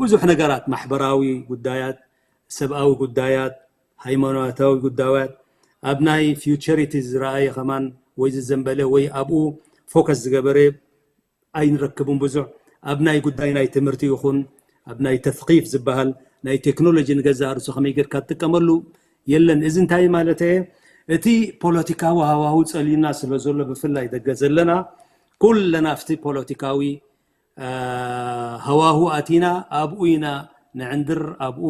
ብዙሕ ነገራት ማሕበራዊ ጉዳያት፣ ሰብኣዊ ጉዳያት፣ ሃይማኖታዊ ጉዳያት ኣብ ናይ ፊውቸሪቲ ዝረኣየ ከማን ወይ ዝዘንበለ ወይ ኣብኡ ፎከስ ዝገበረ ኣይንረክብን ብዙሕ ኣብ ናይ ጉዳይ ናይ ትምህርቲ ይኹን ኣብ ናይ ተስኺፍ ዝበሃል ናይ ቴክኖሎጂ ንገዛእ ርእሱ ከመይ ጌርካ ትጥቀመሉ የለን። እዚ እንታይ ማለት እየ? እቲ ፖለቲካዊ ሃዋሁ ጸልዩና ስለ ዘሎ ብፍላይ ደገ ዘለና ኩለና ኣብቲ ፖለቲካዊ ሃዋሁ ኣቲና ኣብኡ ኢና ንዕንድር ኣብኡ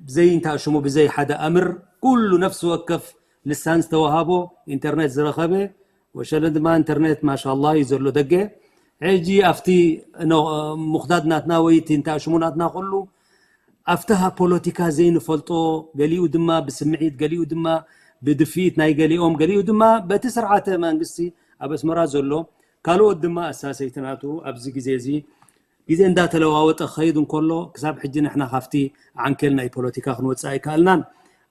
ብዘይ እንታሽሙ ብዘይ ሓደ ኣምር ኩሉ ነፍሲ ወከፍ ልሳን ዝተዋሃቦ ኢንተርኔት ዝረኸበ ወሸለ ድማ ኢንተርኔት ማሻላ እዩ ዘሎ ደገ ሕጂ ኣብቲ ምኽዳድ ናትና ወይ እቲ እንታሽሙ ናትና ኩሉ ኣብቲ ፖለቲካ ዘይንፈልጦ ገሊኡ ድማ ብስምዒት ገሊኡ ድማ ብድፍኢት ናይ ገሊኦም ገሊኡ ድማ በቲ ስርዓተ መንግስቲ ኣብ ኣስመራ ዘሎ ካልኦት ድማ ኣሳሰይቲ ናቱ ኣብዚ ግዜ እዚ ግዜ እንዳተለዋወጠ ክኸይድ እንከሎ ክሳብ ሕጂ ንሕና ካብቲ ዓንኬል ናይ ፖለቲካ ክንወፅእ ኣይከኣልናን።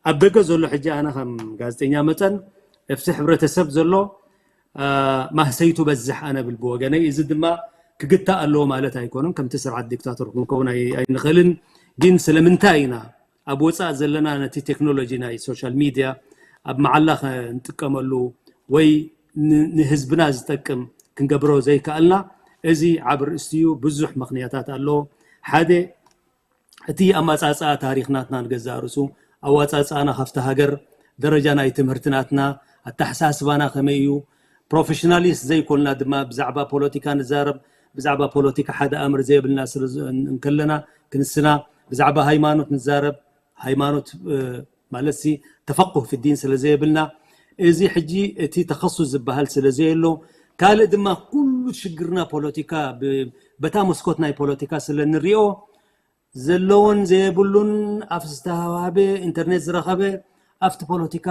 ኣብ ደገ ዘሎ ሕጂ ኣነ ከም ጋዜጠኛ መጠን ኣብቲ ሕብረተሰብ ዘሎ ማህሰይቱ በዝሕ ኣነ ብል ብወገነይ። እዚ ድማ ክግታእ ኣለዎ ማለት ኣይኮነን። ከምቲ ስርዓት ዲክታቶር ክንከውን ኣይንኽእልን። ግን ስለምንታይ ኢና ኣብ ወፃእ ዘለና ነቲ ቴክኖሎጂ ናይ ሶሻል ሚድያ ኣብ መዓላ ክንጥቀመሉ ወይ ንህዝብና ዝጠቅም ክንገብሮ ዘይከኣልና እዚ ዓብ ርእስቲ እዩ። ብዙሕ ምኽንያታት ኣለዎ። ሓደ እቲ ኣመፃፅኣ ታሪኽ ናትና ንገዛእ ርእሱ ኣዋፃፅኣና ካብቲ ሃገር ደረጃ ናይ ትምህርቲ ናትና ኣተሓሳስባና ከመይ እዩ ፕሮፌሽናሊስት ዘይኮልና ድማ ብዛዕባ ፖለቲካ ንዛረብ ብዛዕባ ፖለቲካ ሓደ ኣምር ዘየብልና ስለ እንከለና ክንስና ብዛዕባ ሃይማኖት ንዛረብ ሃይማኖት ማለት ሲ ተፈቁህ ፊዲን ስለ ዘየብልና እዚ ሕጂ እቲ ተኸሱስ ዝበሃል ስለ ዘየሎ ካልእ ድማ ኩሉ ሽግርና ፖለቲካ በታ መስኮት ናይ ፖለቲካ ስለ ንሪኦ ዘለዎን ዘየብሉን ኣብ ዝተሃባበ ኢንተርኔት ዝረኸበ ኣብቲ ፖለቲካ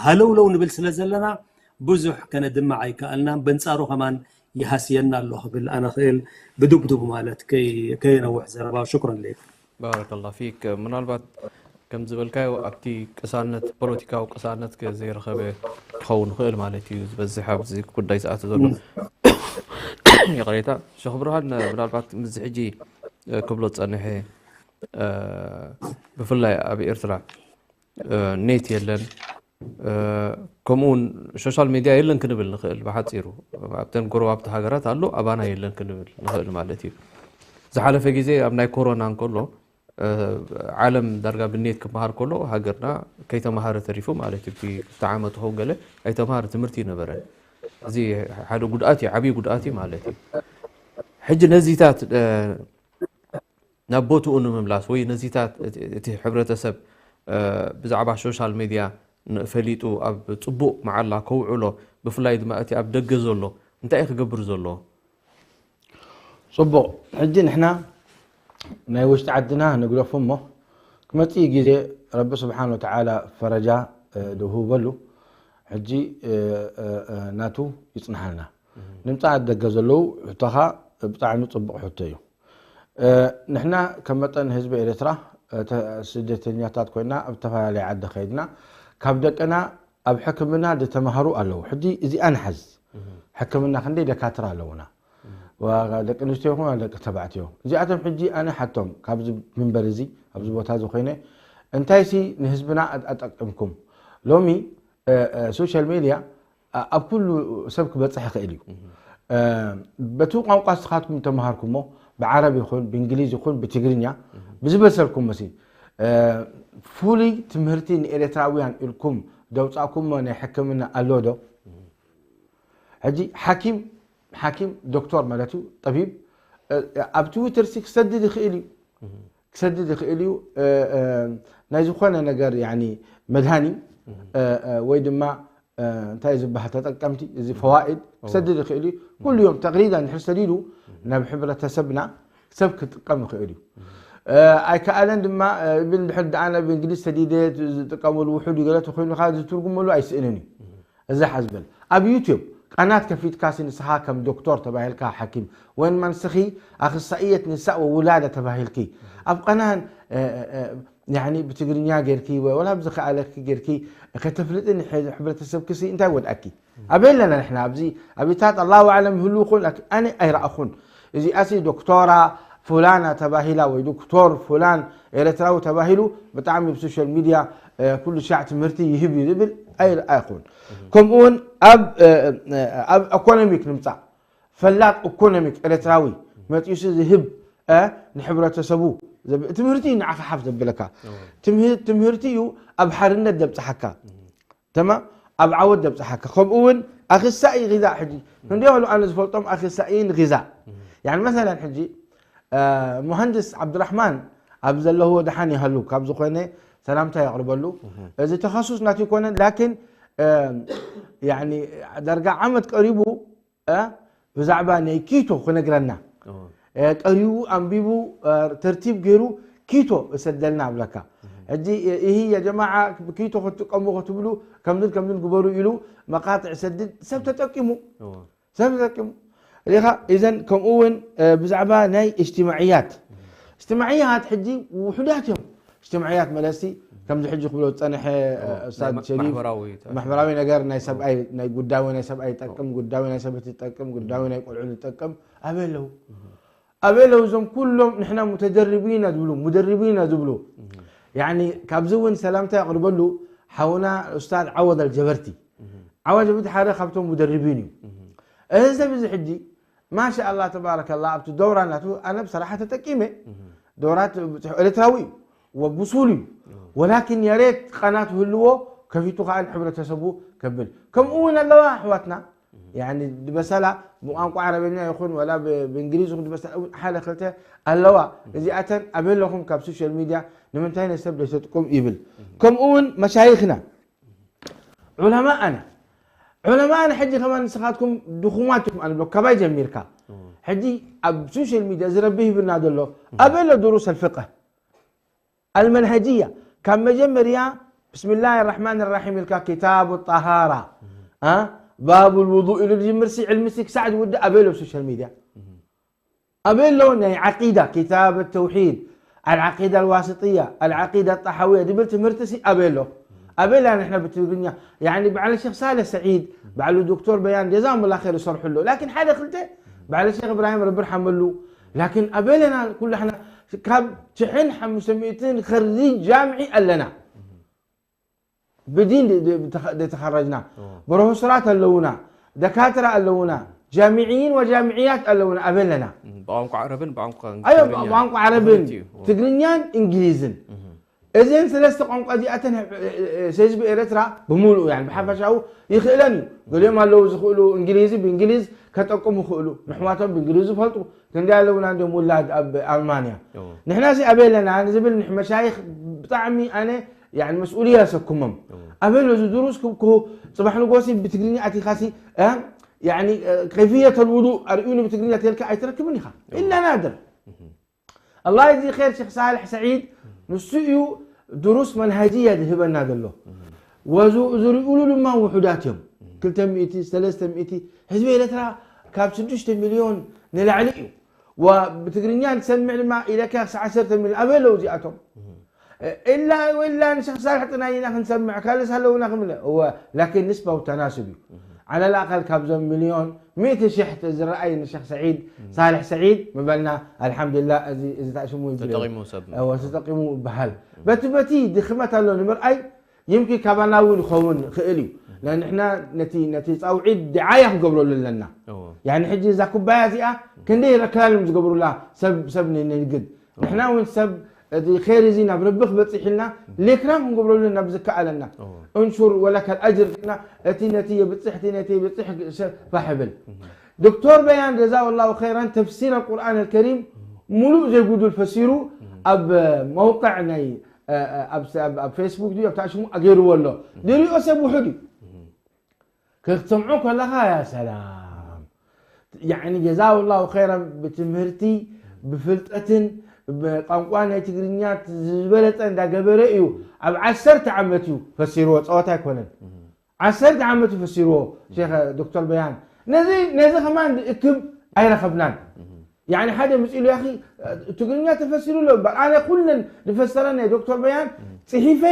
ሃለውለው ንብል ስለ ዘለና ብዙሕ ከነድምዕ ኣይከኣልናን። በንጻሩ ከማን ይሃስየና ኣሎ ክብል ኣነ ክእል ብዱብዱብ ማለት ከየነውሕ ዘረባ። ሽኩረን ለይክ። ባረከላ ፊክ ምናልባት ከም ዝበልካዮ ኣብቲ ቅሳነት ፖለቲካዊ ቅሳነት ዘይረኸበ ክኸውን ይኽእል ማለት እዩ ዝበዝሕ ኣብዚ ጉዳይ ዝኣተ ዘሎ። ይቕሬታ ሸኽ ብርሃን ምናልባት ምዚ ሕጂ ክብሎ ዝጸንሐ ብፍላይ ኣብ ኤርትራ ኔት የለን ከምኡ እውን ሶሻል ሚድያ የለን ክንብል ንኽእል ብሓፂሩ ኣብተን ጎረባብቲ ሃገራት ኣሎ ኣባና የለን ክንብል ንኽእል ማለት እዩ። ዝሓለፈ ግዜ ኣብ ናይ ኮሮና እንከሎ ዓለም ዳርጋ ብኔት ክመሃር ከሎ ሃገርና ከይተማሃረ ተሪፉ ማለት እዩ። ክልተ ዓመት ኸውን ገለ ኣይተማሃረ ትምህርቲ ይነበረን። እዚ ሓደ ጉድኣት እዩ፣ ዓብዪ ጉድኣት እዩ ማለት እዩ። ሕጂ ነዚታት ናብ ቦትኡ ንምምላስ ወይ ነዚታት እቲ ሕብረተሰብ ብዛዕባ ሶሻል ሚድያ ፈሊጡ ኣብ ፅቡቕ መዓላ ከውዕሎ ብፍላይ ድማ እቲ ኣብ ደገ ዘሎ እንታይ እዩ ክገብር ዘለዎ? ፅቡቕ ሕጂ ንሕና ናይ ውሽጢ ዓድና ንግደፉ እሞ ክመፅእ ግዜ ረቢ ስብሓን ወተዓላ ፈረጃ ድህበሉ ሕጂ ናቱ ይፅንሓልና ንምፃእ ደገ ዘለዉ ሕቶኻ ብጣዕሚ ፅቡቕ ሕቶ እዩ ንሕና ከም መጠን ህዝቢ ኤርትራ ስደተኛታት ኮይና ኣብ ዝተፈላለየ ዓዲ ከይድና ካብ ደቅና ኣብ ሕክምና ዝተማሃሩ ኣለዉ ሕጂ እዚኣ ንሓዝ ሕክምና ክንደይ ደካትር ኣለዉና ደቂ ኣንስትዮ ይኹን ደቂ ተባዕትዮ እዚኣቶም ሕጂ ኣነ ሓቶም ካብዚ ምንበር እዚ ኣብዚ ቦታ እዚ ኮይነ እንታይ ሲ ንህዝብና ኣጠቅምኩም ሎሚ ሶሻል ሜድያ ኣብ ኩሉ ሰብ ክበፅሕ ይኽእል እዩ በቲ ቋንቋ ስኻትኩም ተምሃርኩሞ ብዓረብ ይኹን ብእንግሊዝ ይኹን ብትግርኛ ብዝበሰልኩም መሲ ፍሉይ ትምህርቲ ንኤርትራውያን ኢልኩም ደውፃእኩሞ ናይ ሕክምና ኣሎ ዶ? ሕጂ ሓኪም ሓኪም ዶክተር ማለት እዩ፣ ጠቢብ ኣብ ትዊተር ሲ ክሰድድ ይኽእል እዩ፣ ክሰድድ ይኽእል እዩ። ናይ ዝኾነ ነገር ያኒ መድሃኒ ወይ ድማ እንታይ ዝበሃል ተጠቀምቲ እዚ ፈዋኢድ ክሰድድ ይኽእል እዩ። ኩሉ ዮም ተቕሪዳ እንድሕር ሰዲዱ ናብ ሕብረተሰብና ሰብ ክጥቀም ይኽእል እዩ። ኣይከኣለን ድማ ብል እንድሕር ደኣ ናብ እንግሊዝ ሰዲደ ዝጥቀመሉ ውሑድ እዩ ገለ ተኮይኑ ከዓ ዝትርጉመሉ ኣይስእንን እዩ። እዛ ሓዝበል ኣብ ዩትዩብ ቃናት ከፊትካ ሲ ንስኻ ከም ዶክተር ተባሂልካ ሓኪም ወይን ማንስኺ ኣኽሳእየት ንሳእ ወውላደ ተባሂልኪ ኣብ ቃናን ያኒ ብትግርኛ ጌርኪ ወላ ብዝኸኣለኪ ጌርኪ ከተፍልጥን ሕብረተሰብኪ ሲ እንታይ ወድኣኪ? ኣበይ ኣለና ንሕና ኣብዚ ኣብታት ኣላሁ ኣዕለም ይህሉ ይኹን ኣነ ኣይረኣኹን። እዚኣሲ ዶክቶራ ፉላና ተባሂላ ወይ ዶክቶር ፉላን ኤርትራዊ ተባሂሉ ብጣዕሚ ብሶሻል ሚድያ ኩሉ ሻዕ ትምህርቲ ይህብ እዩ ዝብል ኣይረኣኹን። ከምኡ እውን ኣብ ኢኮኖሚክ ንምፃእ ፈላጥ ኢኮኖሚክ ኤርትራዊ መፂኡሲ ዝህብ ንሕብረተሰቡ ትምህርቲ እዩ ንዓኻ ሓፍ ዘብለካ። ትምህርቲ እዩ ኣብ ሓርነት ዘብፅሓካ። ተማ ኣብ ዓወት ዘብፅሓካ። ከምኡ እውን ኣኽሳኢ ጊዛእ ሕጂ ክንደይ ይበሉ ኣነ ዝፈልጦም ኣኽሳኢን ጊዛእ። ያኒ መሰለን ሕጂ ሙሃንድስ ዓብዱራሕማን ኣብ ዘለዎ ደሓን ይሃሉ ካብ ዝኾነ ሰላምታ የቕርበሉ። እዚ ተኸሱስ ናት ይኮነን ላኪን ያኒ ዳርጋ ዓመት ቀሪቡ ብዛዕባ ናይ ኪቶ ክነግረና ቀሪቡ ኣንቢቡ ተርቲብ ገይሩ ኪቶ እሰደልና ኣብለካ። ሕጂ ይህ የጀማዓ ኪቶ ክትጥቀሙ ክትብሉ ከምዝን ከምዝን ግበሩ ኢሉ መቃጥዕ ሰድድ ሰብ ተጠቂሙ ሰብ ተጠቂሙ ሪኻ። እዘን ከምኡ እውን ብዛዕባ ናይ እጅትማዕያት እጅትማዕያት ሕጂ ውሑዳት እዮም። እጅትማዕያት መለሲ ከምዚ ሕጂ ክብሎ ዝፀንሐ ኡስታዝ ሸሪፍ ማሕበራዊ ነገር ናይ ሰብኣይ ናይ ጉዳዩ ናይ ሰብኣይ ይጠቅም ጉዳዩ ናይ ሰበይቲ ይጠቅም ጉዳዩ ናይ ቆልዑ ዝጠቅም ኣበይ ኣለዉ ኣበይ ኣለዉ እዞም ኩሎም ንሕና ሙተደርቢና ዝብሉ ሙደርቢና ዝብሉ ያኒ ካብዚ እውን ሰላምታ የቕርበሉ ሓውና ኡስታዝ ዓወድ ኣልጀበርቲ ዓወድ ጀበርቲ ሓደ ካብቶም ሙደርቢን እዩ እዚ ሰብ እዚ ሕጂ ማሻ ኣላ ተባረከላ ኣብቲ ደውራ ናቱ ኣነ ብሰራሓ ተጠቂመ ደውራት ኤርትራዊ እዩ ወብሱል እዩ ወላኪን የሬት ቃናት ህልዎ ከፊቱ ከዓ ንሕብረተሰቡ ከብል ከምኡ እውን ኣለዋ ኣሕዋትና ያኒ በሰላ ብቋንቋ ዓረበኛ ይኹን ወላ ብእንግሊዝ ይኹን በሰላ እውን ሓደ ክልተ ኣለዋ እዚኣተን ኣበይ ኣለኹም ካብ ሶሻል ሚድያ ንምንታይ ነሰብ ዘይተጥቁም ይብል ከምኡ እውን መሻይኽና ዑለማእና ዑለማእና ሕጂ ከማን ንስኻትኩም ድኹማት ኢኹም ኣነ ብሎ ካባይ ጀሚርካ ሕጂ ኣብ ሶሻል ሚድያ እዚ ረቢ ሂብና ዘሎ ኣበሎ ድሩስ ኣልፍቅህ ኣልመንሃጅያ ካብ መጀመርያ ብስምላህ ራሕማን ራሒም ኢልካ ክታብ ጣሃራ ባብ ልውضእ ኢሉ ዝጅምር ሲ ዕልሚ ሲ ክሳዕ ዝውድእ ኣበሎ ኣብ ሶሻል ሚድያ ኣበሎ ናይ ዓቂዳ ክታብ ተውሒድ ኣልዓቂዳ ኣልዋስጥያ ኣልዓቂዳ ጣሓውያ ዝብል ትምህርቲ ሲ ኣበሎ ኣበላ ንሕና ብትግርኛ ያኒ በዓል ሸክ ሳልሕ ሰዒድ በዓሉ ዶክተር በያን ጀዛሁም ላ ኸይር ዝሰርሑ ኣሎ ላኪን ሓደ ክልተ በዓል ሸክ እብራሂም ረቢ ርሓመሉ ላኪን ኣበለና ኩላሕና ካብ ትሕን ሓሙሽተ ሚእትን ኸሪጅ ጃምዒ ኣለና ብዲን ደተኸረጅና ፕሮፌሰራት ኣለውና ደካትራ ኣለውና ጃሚዕይን ወጃሚዕያት ኣለውና ኣበለና ብቋንቋ ዓረብን ብቋንቋ ኣዮ እንግሊዝኛ ብቋንቋ ዓረብን ክልቲኡ። ትግርኛን እንግሊዝን እዘን ሰለስተ ቋንቋ እዚኣተን ህዝቢ ኤርትራ ብምሉኡ ያን ብሓፈሻዊ ይኽእለን እዩ ገሊኦም ኣለዉ ዝኽእሉ እንግሊዝ ብእንግሊዝ ከጠቅሙ ይኽእሉ ንሕዋቶም ብእንግሊዝ ዝፈልጡ ክንዲ ኣለውና እንዲም ውላድ ኣብ ኣልማንያ ንሕና እዚ ኣበይ ኣለና ንዝብል መሻይኽ ብጣዕሚ ኣነ መስኡልያ ሰኩሞም ኣበሎ ዝድሩስ ክብክሁ ፅባሕ ንጎሲ ብትግርኛ ኣቲኻሲ ከይፍየት ልውዱእ ኣርእዩኒ ብትግርኛ ተልካ ኣይትረክብን ኢኻ ኢላ ናድር ኣላ እዚ ኸር ሸክ ሳልሕ ሰዒድ ንሱ እዩ ድሩስ መንሃጅያ ዝህበና ዘሎ ዝርእሉ ድማ ውሑዳት እዮም ክልተ ሚእቲ ሰለስተ ሚእቲ ህዝቢ ኤርትራ ካብ ስዱሽተ ሚልዮን ንላዕሊ እዩ ብትግርኛ ትሰምዕ ድማ ኢለካ ክሳዕ ዓሰርተ ሚልዮን ኣበይ ኣለዉ እዚኣቶም ኢላ ወላ ንሸኽ ሳልሕ ጥናይ ኢና ክንሰምዕ ካልስ ኣለውና ክምለ እወ ላኪን ንስባ ተናስብ እዩ ዓለል ኣቀል ካብዞም ሚልዮን ሚእቲ ሽሕ ዝረኣይ ንሸኽ ሰዒድ ሳልሕ ሰዒድ ምበልና ኣልሓምዱላ እዚ እዚ ታሽሙ ይብል ተጠቂሙ ሰብ እወ ተጠቂሙ ይበሃል በቲ በቲ ድኽመት ኣሎ ንምርኣይ ይምኪ ካባና እውን ይኸውን ይኽእል እዩ ንሕና ነቲ ነቲ ፃውዒት ድዓያ ክገብረሉ ኣለና ያኒ ሕጂ እዛ ኩባያ እዚኣ ክንደይ ረክላልም ዝገብሩላ ሰብ ሰብ ንግድ ንሕና እውን ሰብ እቲ ኸይር እዚ ናብ ረቢ ክበፅሕ ኢልና ሌክራም ክንገብረሉ ናብ ዝከኣለና። እዎ። እንሹር ወለከል ኣጅር ኢልና እቲ ነቲ የብፅሕ፣ እቲ ነቲ የብፅሕ ፋሕ ብል። ዶክተር በያን ጀዛሁ ላሁ ኸይራን ተፍሲር ኣልቁርኣን ኣልከሪም ሙሉእ ዘይጉዱል ፈሲሩ ኣብ መውቅዕ ናይ ኣብ ፌስቡክ ድዩ ኣብታ ሽሙ ኣገይርዎ ኣሎ። ድሪኦ ሰብ ውሑድ እዩ። ክትሰምዖ ከለኻ ያ ሰላም ያኒ ጀዛሁ ላሁ ኸይራን ብትምህርቲ ብፍልጠትን ብቋንቋ ናይ ትግርኛ ዝበለፀ እንዳገበረ እዩ። ኣብ ዓሰርተ ዓመት እዩ ፈሲርዎ፣ ፀወታ ኣይኮነን። ዓሰርተ ዓመት እዩ ፈሲርዎ ሸይኸ ዶክተር በያን። ነዚ ነዚ ከማን ዝእክብ ኣይረኸብናን። ያኒ ሓደ ምፅሉ ያኺ ትግርኛ ተፈሲሩ ኣሎ እምበር ኣነ ኩለን ዝፈሰረን ናይ ዶክተር በያን ፅሒፈ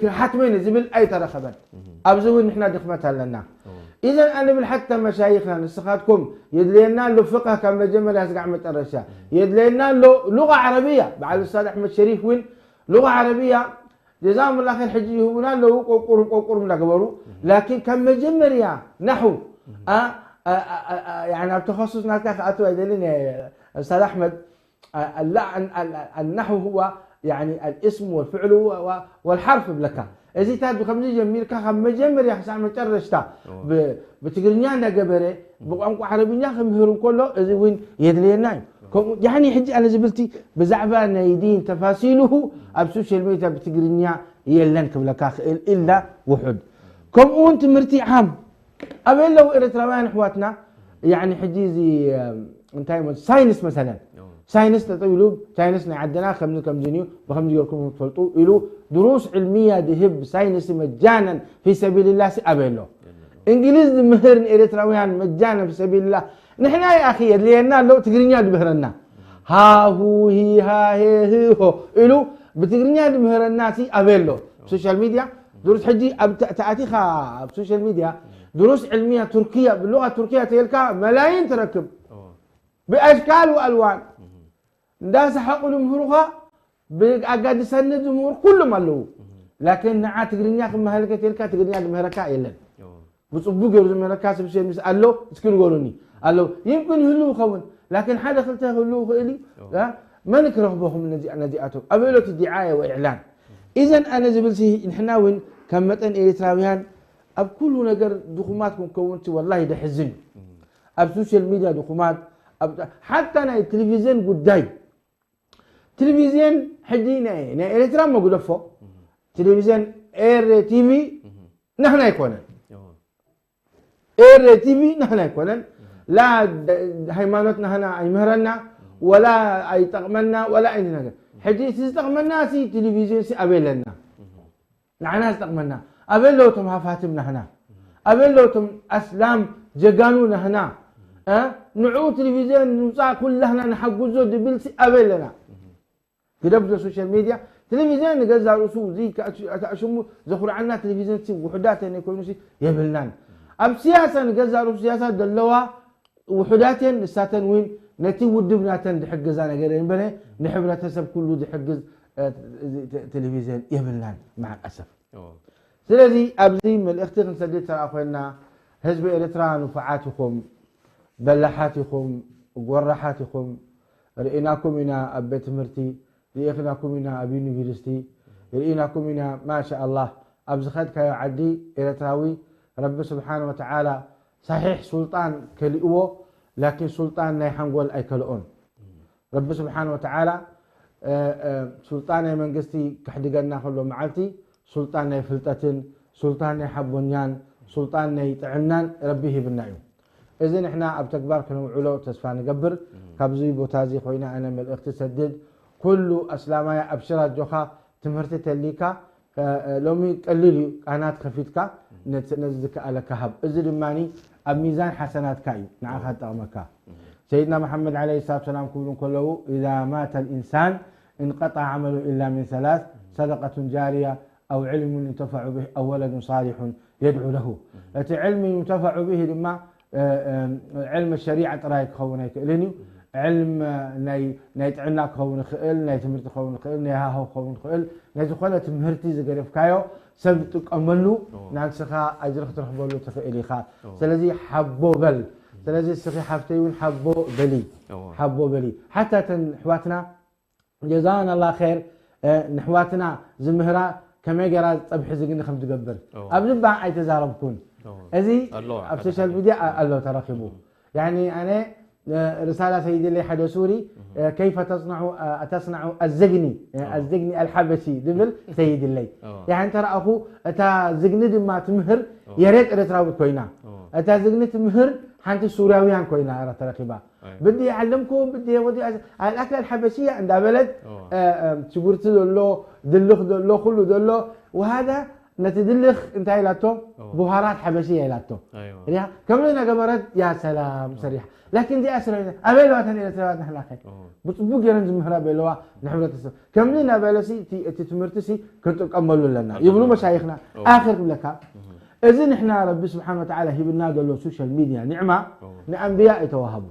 ክሓትመ ዝብል ኣይተረኸበን። ኣብዚ እውን ንሕና ድኽመት ኣለና። ኢዘን ኣነ ብል ሓታ መሻይኽና ንስኻትኩም የድልየና ኣሎ ፍቅህ ካብ መጀመርያ ስጋዕ መጨረሻ የድልየና ኣሎ ሉቃ ዓረብያ በዓል ኡስታዝ ኣሕመድ ሸሪፍ እውን ሉቃ ዓረብያ ጀዛም ላ ር ሕጂ ይህቡና ኣለዉ ቆቁሩም ቆቁሩም እንዳገበሩ ላኪን ካብ መጀመርያ ናሑ ኣብ ተኸሱስ ናትካ ክኣትው ኣይደልን ኡስታዝ ኣሕመድ النحو هو يعني الاسم والفعل والحرف ብለካ እዚታት ከምዚ ጀሚርካ ካብ መጀመርያ ክሳዕ መጨረሽታ ብትግርኛ እንዳገበረ ብቋንቋ ዓረብኛ ክምህር እንከሎ እዚ እውን የድልየና እዩ ከምኡ ያኒ ሕጂ ኣነ ዝብልቲ ብዛዕባ ናይ ዲን ተፋሲልሁ ኣብ ሶሻል ሜድያ ብትግርኛ የለን ክብለካ ክእል ኢላ ውሑድ ከምኡ እውን ትምህርቲ ዓም ኣበይ ኣለዉ ኤርትራውያን ኣሕዋትና ያኒ ሕጂ እዚ እንታይ ሞ ሳይንስ መሰለን ሳይንስ ጠጠው ኢሉ ሳይንስ ናይ ዓድና ከምዚ ከምዚ እዩ ብከምዚ ገርኩም ትፈልጡ ኢሉ ድሩስ ዕልሚያ ድህብ ሳይንስ መጃነን ፊ ሰቢልላ ሲ ኣበይ ኣሎ እንግሊዝ ዝምህር ንኤርትራውያን መጃነን ፊ ሰቢልላ ንሕና ይኣኺ የድልየና ኣሎ ትግርኛ ድምህረና ሃሁ ሂሃ ሄ ህሆ ኢሉ ብትግርኛ ድምህረና ሲ ኣበይ ኣሎ ሶሻል ሚድያ ድሩስ ሕጂ ተኣቲኻ ኣብ ሶሻል ሚድያ ድሩስ ዕልሚያ ቱርክያ ብሉቃ ቱርክያ ተልካ መላይን ትረክብ ብኣሽካል ወኣልዋን እንዳሰሓቁ ዝምህሩኻ ብኣጋድሰነት ዝምህሩ ኩሉም ኣለዉ ላኪን ንዓ ትግርኛ ክመሃልከ ተልካ ትግርኛ ዝምህረካ የለን ብፅቡቅ ገይሩ ዝምህረካ ስብስብ ምስ ኣሎ እስኪ ንገሩኒ ኣለዉ ይምክን ይህልው ይኸውን ላኪን ሓደ ክልተ ክህልው ይኽእል እዩ መን ክረኽበኹም ነዚኣቶም ኣበሎት ዲዓየ ወኢዕላን ኢዘን ኣነ ዝብል ንሕና እውን ከም መጠን ኤርትራውያን ኣብ ኩሉ ነገር ድኹማት ክንከውን ወላሂ ደሕዝን እዩ ኣብ ሶሻል ሚድያ ድኹማት ሓታ ናይ ቴሌቪዝን ጉዳይ ቴሌቪዝን ሕጂ ናይ ኤርትራ መጉደፎ ቴሌቪዝን ኤር ቲቪ ናህና ኣይኮነን ኤር ቲቪ ናህና ኣይኮነን ላ ሃይማኖት ናህና ኣይምህረና ወላ ኣይጠቕመና ወላ ኣይነት ነገር ሕጂ እቲ ዝጠቕመና ሲ ቴሌቪዝን ሲ ኣበይ ኣለና ንዓና ዝጠቕመና ኣበይ ኣለዉ እቶም ሃፋትም ናህና ኣበይ ኣለዉ እቶም ኣስላም ጀጋኑ ናህና ንዕኡ ቴሌቪዝን ንምፃእ ኩላህና ንሓጉዞ ድብል ሲ ኣበይ ኣለና ግደፍ ዶ ሶሻል ሚድያ ቴሌቪዝን ንገዛ ርእሱ እዚ ኣሽሙ ዘኹርዓና ቴሌቪዝን ውሑዳት ናይ ኮይኑ የብልናን ኣብ ስያሳ ንገዛ ርእሱ ስያሳ ዘለዋ ውሑዳት የን ንሳተን እውን ነቲ ውድብ ናተን ዝሕግዛ ነገር የንበረ ንሕብረተሰብ ኩሉ ዝሕግዝ ቴሌቪዝን የብልናን መዓል ኣሰፍ ስለዚ ኣብዚ መልእኽቲ ክንሰድድ ተረኣ ኮይና ህዝቢ ኤርትራ ንፉዓት ኢኹም በላሓት ኢኹም ጎራሓት ኢኹም ርኢናኩም ኢና ኣብ ቤት ትምህርቲ ርኢኽናኩም ኢና ኣብ ዩኒቨርሲቲ ርኢናኩም ኢና ማሻ ኣላህ ኣብ ዝኸድካዮ ዓዲ ኤርትራዊ ረቢ ስብሓን ወተዓላ ሳሒሕ ሱልጣን ከሊእዎ ላኪን ሱልጣን ናይ ሓንጎል ኣይከልኦን ረቢ ስብሓን ወተዓላ ሱልጣን ናይ መንግስቲ ከሕድገና ከሎ መዓልቲ ሱልጣን ናይ ፍልጠትን ሱልጣን ናይ ሓቦኛን ሱልጣን ናይ ጥዕናን ረቢ ሂብና እዩ እዚ ንሕና ኣብ ተግባር ክነውዕሎ ተስፋ ንገብር። ካብዚ ቦታ እዚ ኮይነ ኣነ መልእኽቲ ሰድድ ኩሉ ኣስላማይ ኣብሽር ኣጆኻ ትምህርቲ ተሊካ ሎሚ ቀሊል እዩ ቃናት ከፊትካ ነዚ ዝከኣለካ ሃብ። እዚ ድማ ኣብ ሚዛን ሓሰናትካ እዩ ንዓኻ ዝጠቕመካ። ሰይድና መሓመድ ዓለይሂ ሰላቱ ወሰላም ክብሉ እንከለዉ إذا مات الإنسان انقطع عمله إلا من ثلاث صدقة جارية أو علم ينتفع به أو ولد صالح يدعو له። እቲ علم ينتفع به ድማ ዕልም ሸሪዓ ጥራይ ክኸውን ኣይክእልን እዩ። ዕልም ናይ ጥዕና ክኸውን ይኽእል፣ ናይ ትምህርቲ ክኸውን ይኽእል፣ ናይ ሃሁ ክኸውን ይኽእል፣ ናይ ዝኾነ ትምህርቲ ዝገደፍካዮ ሰብ ዝጥቀመሉ ናንስኻ ኣጅሪ ክትረኽበሉ ትኽእል ኢኻ። ስለዚ ሓቦ በል። ስለዚ እስኺ ሓፍተይ እውን ሓቦ በሊ፣ ሓቦ በሊ። ሓታ እተን ኣሕዋትና ጀዛና ላ ር ንሕዋትና ዝምህራ ከመይ ገራ ፀብሒ ዝግኒ ከም ትገብር ኣብዚ በዓ ኣይተዛረብኩን። እዚ ኣብ ሶሻል ሚድያ ኣሎ ተረኪቡ። ኣነ ርሳላ ሰይድለይ ሓደ ሱሪ ከይፈ ተስናዑ ኣዝግኒ ኣዝግኒ ኣልሓበሺ ዝብል ሰይድለይ። እንተረኣኹ እታ ዝግኒ ድማ ትምህር የሬት ኤርትራዊት ኮይና፣ እታ ዝግኒ ትምህር ሓንቲ ሱርያውያን ኮይና ተረኪባ። ብዲ ዓለምኩም ብዲ ወዲ ኣልኣክል ኣልሓበሽያ እንዳበለት ሽጉርቲ ዘሎ ድልኽ ዘሎ ኩሉ ዘሎ ውሃዳ ነቲ ድልኽ እንታይ ኢላቶ? ቡሃራት ሓበሽያ ኢላቶ። ከምዚ እናገበረት ያ ሰላም ሰሪሓ። ላኪን እዚኣ ስለ ኣበይ ኣለዋ እተን ኤርትራውያን ንሕና ከ ብፅቡቅ ገይረን ዝምህራ በለዋ ንሕብረተሰብ ከምዚ እናበለሲ እቲ ትምህርቲሲ ክንጥቀመሉ ኣለና ይብሉ መሻይኽና። ኣኽር ክብለካ እዚ ንሕና ረቢ ስብሓን ወተዓላ ሂብና ዘሎ ሶሻል ሚድያ ኒዕማ ንኣንብያ ኣይተዋሃቡ።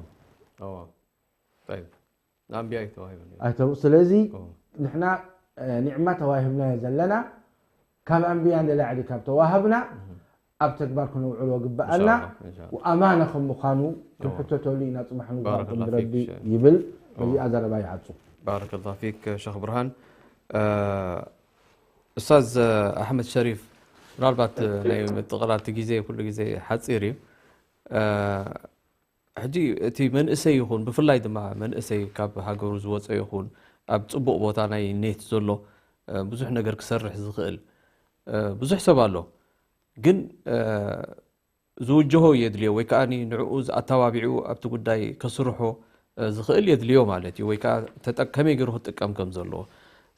ስለዚ ንሕና ኒዕማ ተዋሂብናዮ ዘለና ካብ ኣንብያ ንላዕሊ ካብ ተዋሃብና ኣብ ተግባር ክነውዕሎ ግበኣና። ኣማና ከም ምዃኑ ክንሕተተሉ ኢና ፅባሕ ንግባር ቅድሚ ረቢ ይብል። በዚኣ ዘረባ ይዓፁ። ባረከላ ፊክ ሸኽ ብርሃን። ኡስታዝ ኣሕመድ ሸሪፍ፣ ምናልባት ናይ ምጥቕላል እቲ ግዜ ኩሉ ግዜ ሓፂር እዩ። ሕጂ እቲ መንእሰይ ይኹን ብፍላይ ድማ መንእሰይ ካብ ሃገሩ ዝወፀ ይኹን ኣብ ፅቡቕ ቦታ ናይ ኔት ዘሎ ብዙሕ ነገር ክሰርሕ ዝኽእል ብዙሕ ሰብ ኣሎ። ግን ዝውጀሆ የድልዮ ወይ ከዓ ንዕኡ ኣተባቢዑ ኣብቲ ጉዳይ ከስርሖ ዝኽእል የድልዮ ማለት እዩ። ወይ ከዓ ከመይ ገይሩ ክጥቀም ከም ዘለዎ።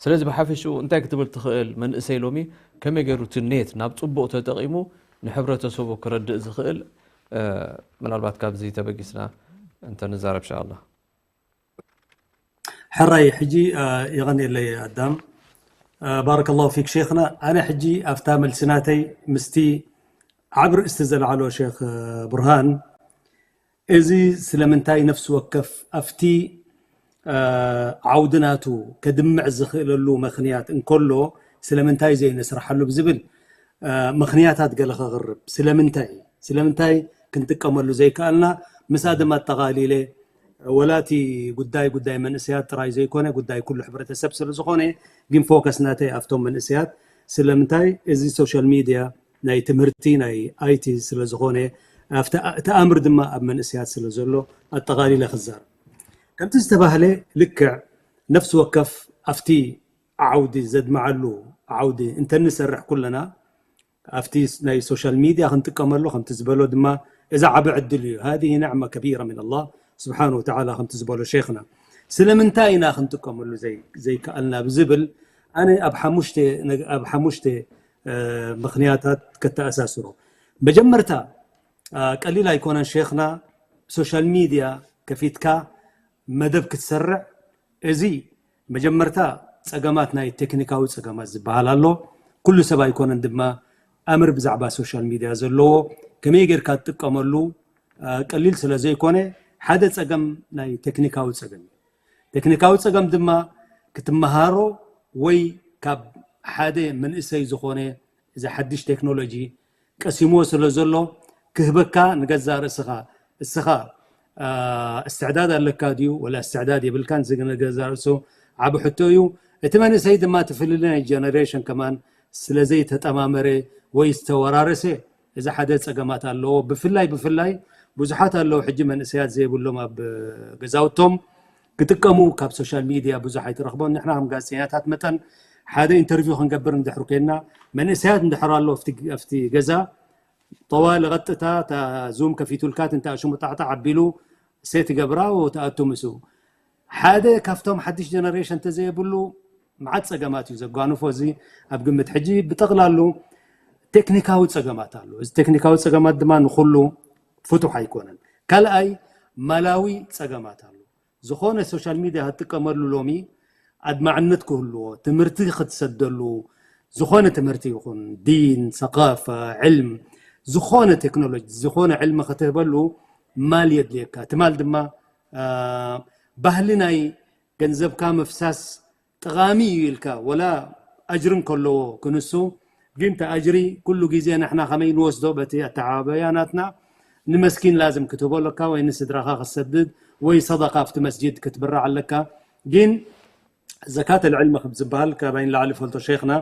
ስለዚ ብሓፈሽኡ እንታይ ክትብል ትኽእል? መንእሰይ ሎሚ ከመይ ገይሩ እቲ ኔት ናብ ፅቡቕ ተጠቒሙ ንሕብረተሰቡ ክረድእ ዝኽእል? ምናልባት ካብዚ ተበጊስና እንተንዛረብ ሻላ። ሕራይ ሕጂ የቐንየለይ ኣዳም። ባረከላሁ ፊክ ሼኽና። ኣነ ሕጂ ኣብታ መልሲ ናተይ ምስቲ ዓብ ርእስቲ ዘልዓሎ ሼኽ ብርሃን እዚ ስለምንታይ ነፍሲ ወከፍ ኣብቲ ዓውዲ ናቱ ከድምዕ ዝኽእለሉ መኽንያት እንከሎ ስለምንታይ ዘይንስርሓሉ ብዝብል ምኽንያታት ገለ ከቕርብ። ስለምንታይ ስለምንታይ ክንጥቀመሉ ዘይከኣልና ምስኣ ድማ ኣጠቓሊለ ወላ እቲ ጉዳይ ጉዳይ መንእሰያት ጥራይ ዘይኮነ ጉዳይ ኩሉ ሕብረተሰብ ስለዝኾነ ግን ፎከስ ናተይ ኣብቶም መንእሰያት ስለምንታይ እዚ ሶሻል ሚድያ ናይ ትምህርቲ ናይ ኣይቲ ስለዝኾነ ኣብቲ ኣምር ድማ ኣብ መንእሰያት ስለዘሎ ኣጠቓሊለ ክዛረብ። ከምቲ ዝተባህለ ልክዕ ነፍሲ ወከፍ ኣብቲ ዓውዲ ዘድምዓሉ ዓውዲ እንተንሰርሕ ኩለና ኣብቲ ናይ ሶሻል ሚድያ ክንጥቀመሉ ከምቲ ዝበሎ ድማ እዚ ዓቢ ዕድል እዩ። هذه نعمة كبيرة من الله سبحانه وتعالى ከምቲ ዝበሎ ሼኽና ስለምንታይ ኢና ክንጥቀመሉ ዘይከኣልና ብዝብል ኣነ ኣብ ሓሙሽተ ምኽንያታት ከተኣሳስሮ። መጀመርታ ቀሊል ኣይኮነን ሼኽና ሶሻል ሚድያ ከፊትካ መደብ ክትሰርዕ እዚ መጀመርታ ጸገማት ናይ ቴክኒካዊ ጸገማት ዝበሃል ኣሎ። ኩሉ ሰብ ኣይኮነን ድማ ኣምር ብዛዕባ ሶሻል ሚድያ ዘለዎ ከመይ ጌርካ ትጥቀመሉ ቀሊል ስለ ዘይኮነ ሓደ ጸገም ናይ ቴክኒካዊ ጸገም እዩ። ቴክኒካዊ ጸገም ድማ ክትመሃሮ ወይ ካብ ሓደ መንእሰይ ዝኾነ እዚ ሓድሽ ቴክኖሎጂ ቀሲምዎ ስለ ዘሎ ክህበካ ንገዛእ ርእስኻ እስኻ እስትዕዳድ ኣለካ ድዩ ወላ እስትዕዳድ የብልካን እዚ ንገዛእ ርእሱ ዓቢ ሕቶ እዩ። እቲ መንእሰይ ድማ እቲ ፍልልይ ናይ ጀነሬሽን ከማን ስለ ዘይተጠማመረ ወይ ዝተወራረሰ እዚ ሓደ ጸገማት ኣለዎ። ብፍላይ ብፍላይ ብዙሓት ኣለዉ ሕጂ መንእሰያት ዘይብሎም ኣብ ገዛውቶም ክጥቀሙ ካብ ሶሻል ሚድያ ብዙሕ ኣይትረኽቦን። ንሕና ከም ጋዜጠኛታት መጠን ሓደ ኢንተርቪው ክንገብር እንድሕር ኮይንና መንእሰያት እንድሕር ኣሎ ኣብቲ ገዛ ጠዋሊ ቀጥታ እታ ዙም ከፊቱልካ ትንታ ሽሙ ጣዕጣዕ ኣቢሉ ሴት ይገብራ ወተኣቱ ምስኡ ሓደ ካብቶም ሓድሽ ጀነሬሽን ተዘየብሉ መዓት ጸገማት እዩ ዘጓንፎ። እዚ ኣብ ግምት ሕጂ ብጠቕላሉ ቴክኒካዊ ጸገማት ኣሎ። እዚ ቴክኒካዊ ጸገማት ድማ ንኹሉ ፍቱሕ ኣይኮነን። ካልኣይ ማላዊ ጸገማት ኣሎ። ዝኾነ ሶሻል ሚድያ ክትጥቀመሉ ሎሚ ኣድማዕነት ክህልዎ ትምህርቲ ክትሰደሉ ዝኾነ ትምህርቲ ይኹን ዲን፣ ሰቃፋ፣ ዕልም፣ ዝኾነ ቴክኖሎጂ፣ ዝኾነ ዕልሚ ክትህበሉ ማል የድልየካ። እቲ ማል ድማ ባህሊ ናይ ገንዘብካ ምፍሳስ ጠቓሚ እዩ ኢልካ ወላ ኣጅሪ እንከለዎ ክንሱ ግን እቲ ኣጅሪ ኩሉ ግዜ ንሕና ከመይ ንወስዶ በቲ ኣተዓባበያ ናትና ንመስኪን ላዝም ክትህቦ ኣለካ ወይ ንስድራኻ ክትሰድድ ወይ ሰደቃ ኣብቲ መስጂድ ክትብርዕ ኣለካ ግን ዘካት ልዕልሚ ከም ዝበሃል ካባይ ንላዕሊ ፈልጦ ሸይኽና፣